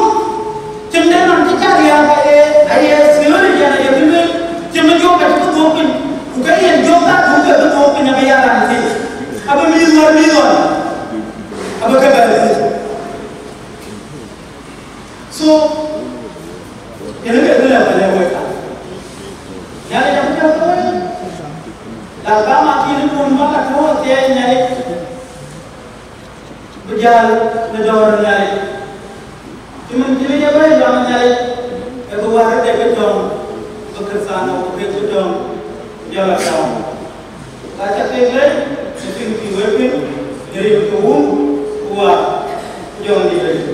cïmën nɔn cï cä riääk aye, aye theologian aye bï lueel, cïmën jɔk acï bï dhuɔ̈k piny, ku ke yen jɔk ka dhuɔ̈k ke bï dhuɔ̈k piny abï ya raan thiëc, abï mïth wär mïth ɣɔn, abï ke bɛ̈ɛ̈r thiëc. So, yen ke dhil abï lɛ̈k wek ka. Nhialic abï jɔk ke wek, la bä ma kïn kun bä ka tɔ̈u athiɛɛi Nhialic. Bï jäl në dɔ̈ɔ̈r Nhialic. Cïmën cï lec ë bɛ̈ɛ̈i lɔn Nhialic, ee bï wär de bï tɔ̈ŋ, bï Krïthiano ku bï bï tɔ̈ŋ, jɔl a tɔ̈ŋ. Ka cä kek lec, ë piŋ cï wek piŋ, në rin ke Wun, ku Wät, ku Jɔŋdït Lajik.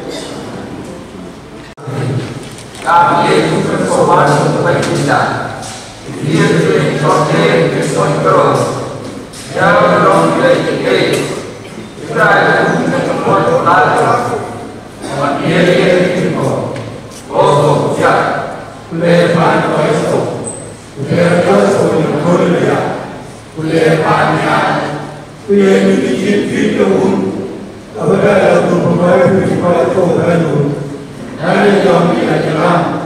Ka ye ku ke ko wan ku ke jinda. Ye ke ko ke ke so kro. Ya ro le ke. Israel ku ke ko la. Wan ye ye ko. O ko ya. Ku le pan ko so. Ku le ko so ni ko le ya. Ku le pan ya. Ku ye ni ki cin ki ke Wun. Abada ya ku ko ko ku ko ko. Ani jɔŋ ni ya jam.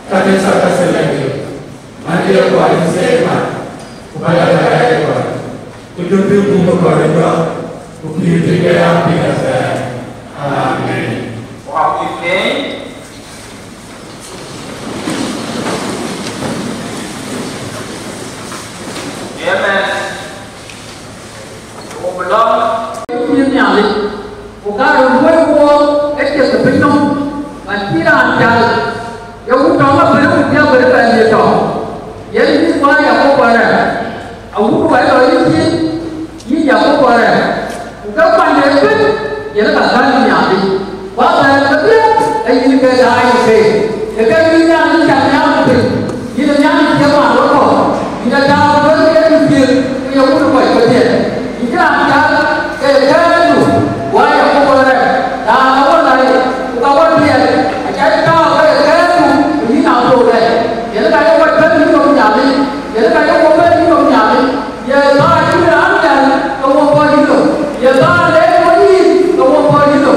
Ka ke sa ka se le. Mande ye kɔc ë thëëk mat, ku bä lɔ bä rɛɛc ë kɔc, ku jɔ bï buk ë kɔc ë jɔ̈ɔ̈k, ku pïïr bï ke ya pïïr ëbɛ̈n. Amen. Wak cï piny. Amen. Ku bï lɔ. Cïn Nhialic, ku ka röt luɔi wook ë cïk ë piny nɔm, man cï raan jäl, ye wun tɔŋ abël ku cï abël bɛ̈n ye tɔŋ. Yen yïn Wäär Yakobo arɛ̈ɛ̈r, awun wɛ̈t lɔ yïn cin, yïn Yakobo arɛ̈ɛ̈r, ku ke kuany ëbën, yen ka gäl Nhialic. Ku abɛ̈ɛ̈r kedhie, ee yïn ke daai në keek, ee ke yïn Nhialic cak nhial në piny, yïn ë Nhialic cï man wek kɔ̈k, yïn ë tääu wek ke yïn thiëëk, ku ye wun ë kɔc kedhie. Yïn cï raan jäl, ke ye kɛ̈ɛ̈c nu, Wäär Yakobo arɛ̈ɛ̈r, raan awär läi, ku ka wär diɛɛr, aca tääu ke ye kɛ̈ɛ̈c nu, ku yïn aa thou lɛc. Yen ka ye wɛ̈t bɛ̈n yïn nɔm Nhialic, yen ka ye wok bɛ̈n yïn nɔm Nhialic. Ye bä yïn raan nhial, ke wo bɔ̈ yïn nɔm. Ye bä leec wo yïn, ke wo bɔ̈ yïn nɔm.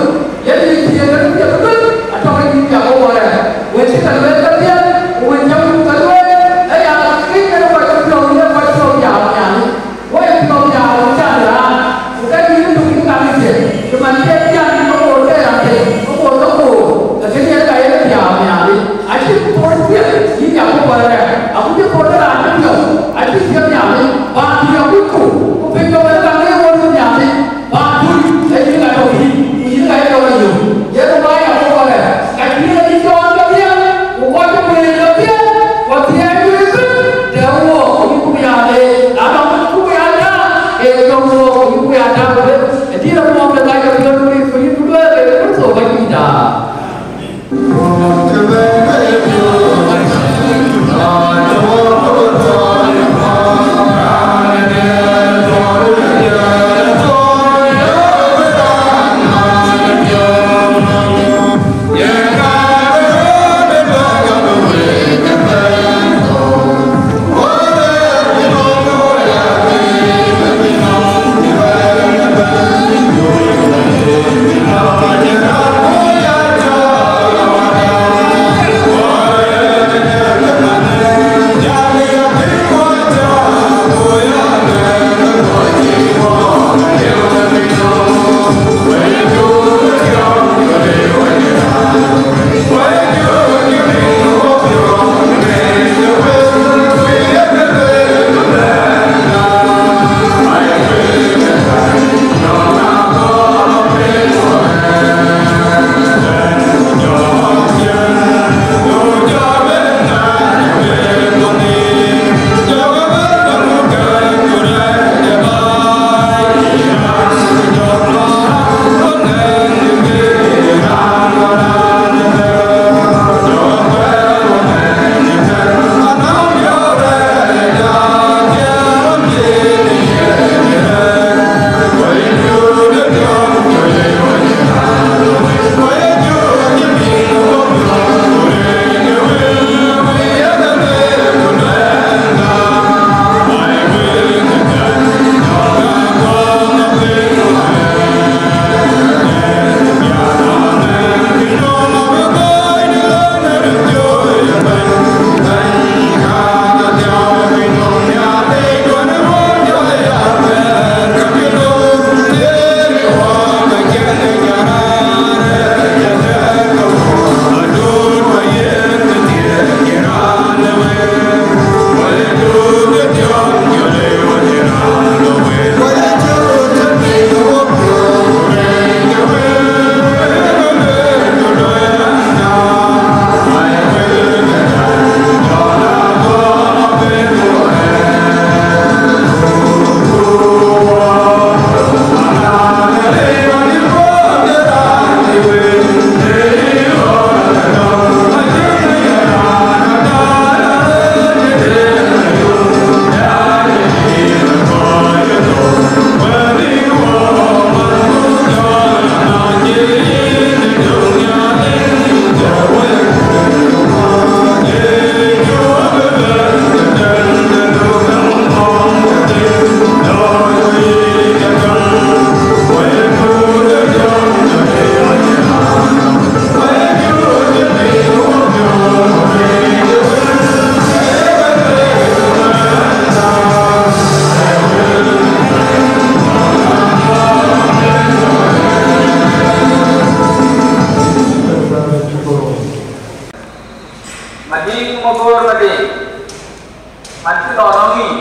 Mat cï lɔ nɔŋ yic,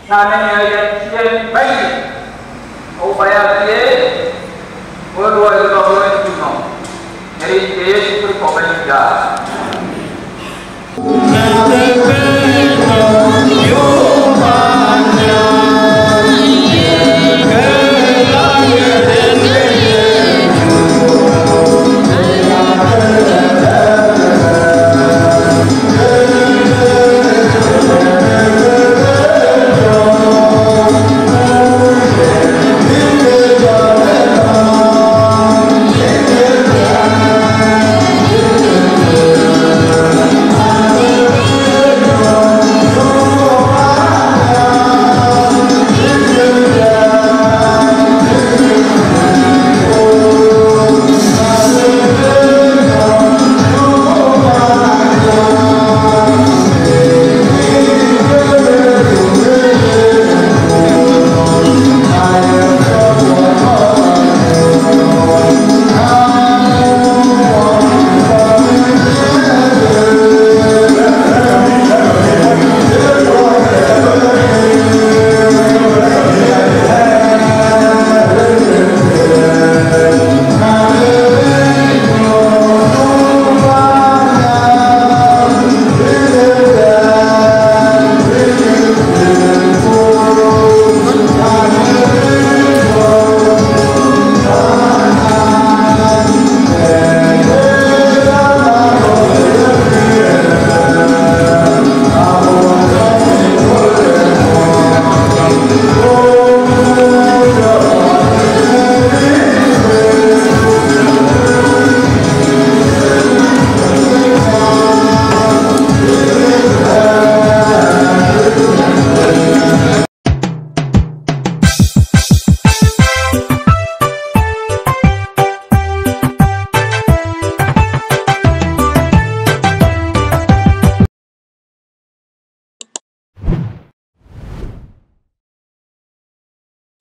na nɛn ë yen cï yen bɛ̈ny, ku ba ya thiëëc, ku luɔi lɔ yen cï nɔm, në rin ke Yecu Kërtho Bɛ̈nydït.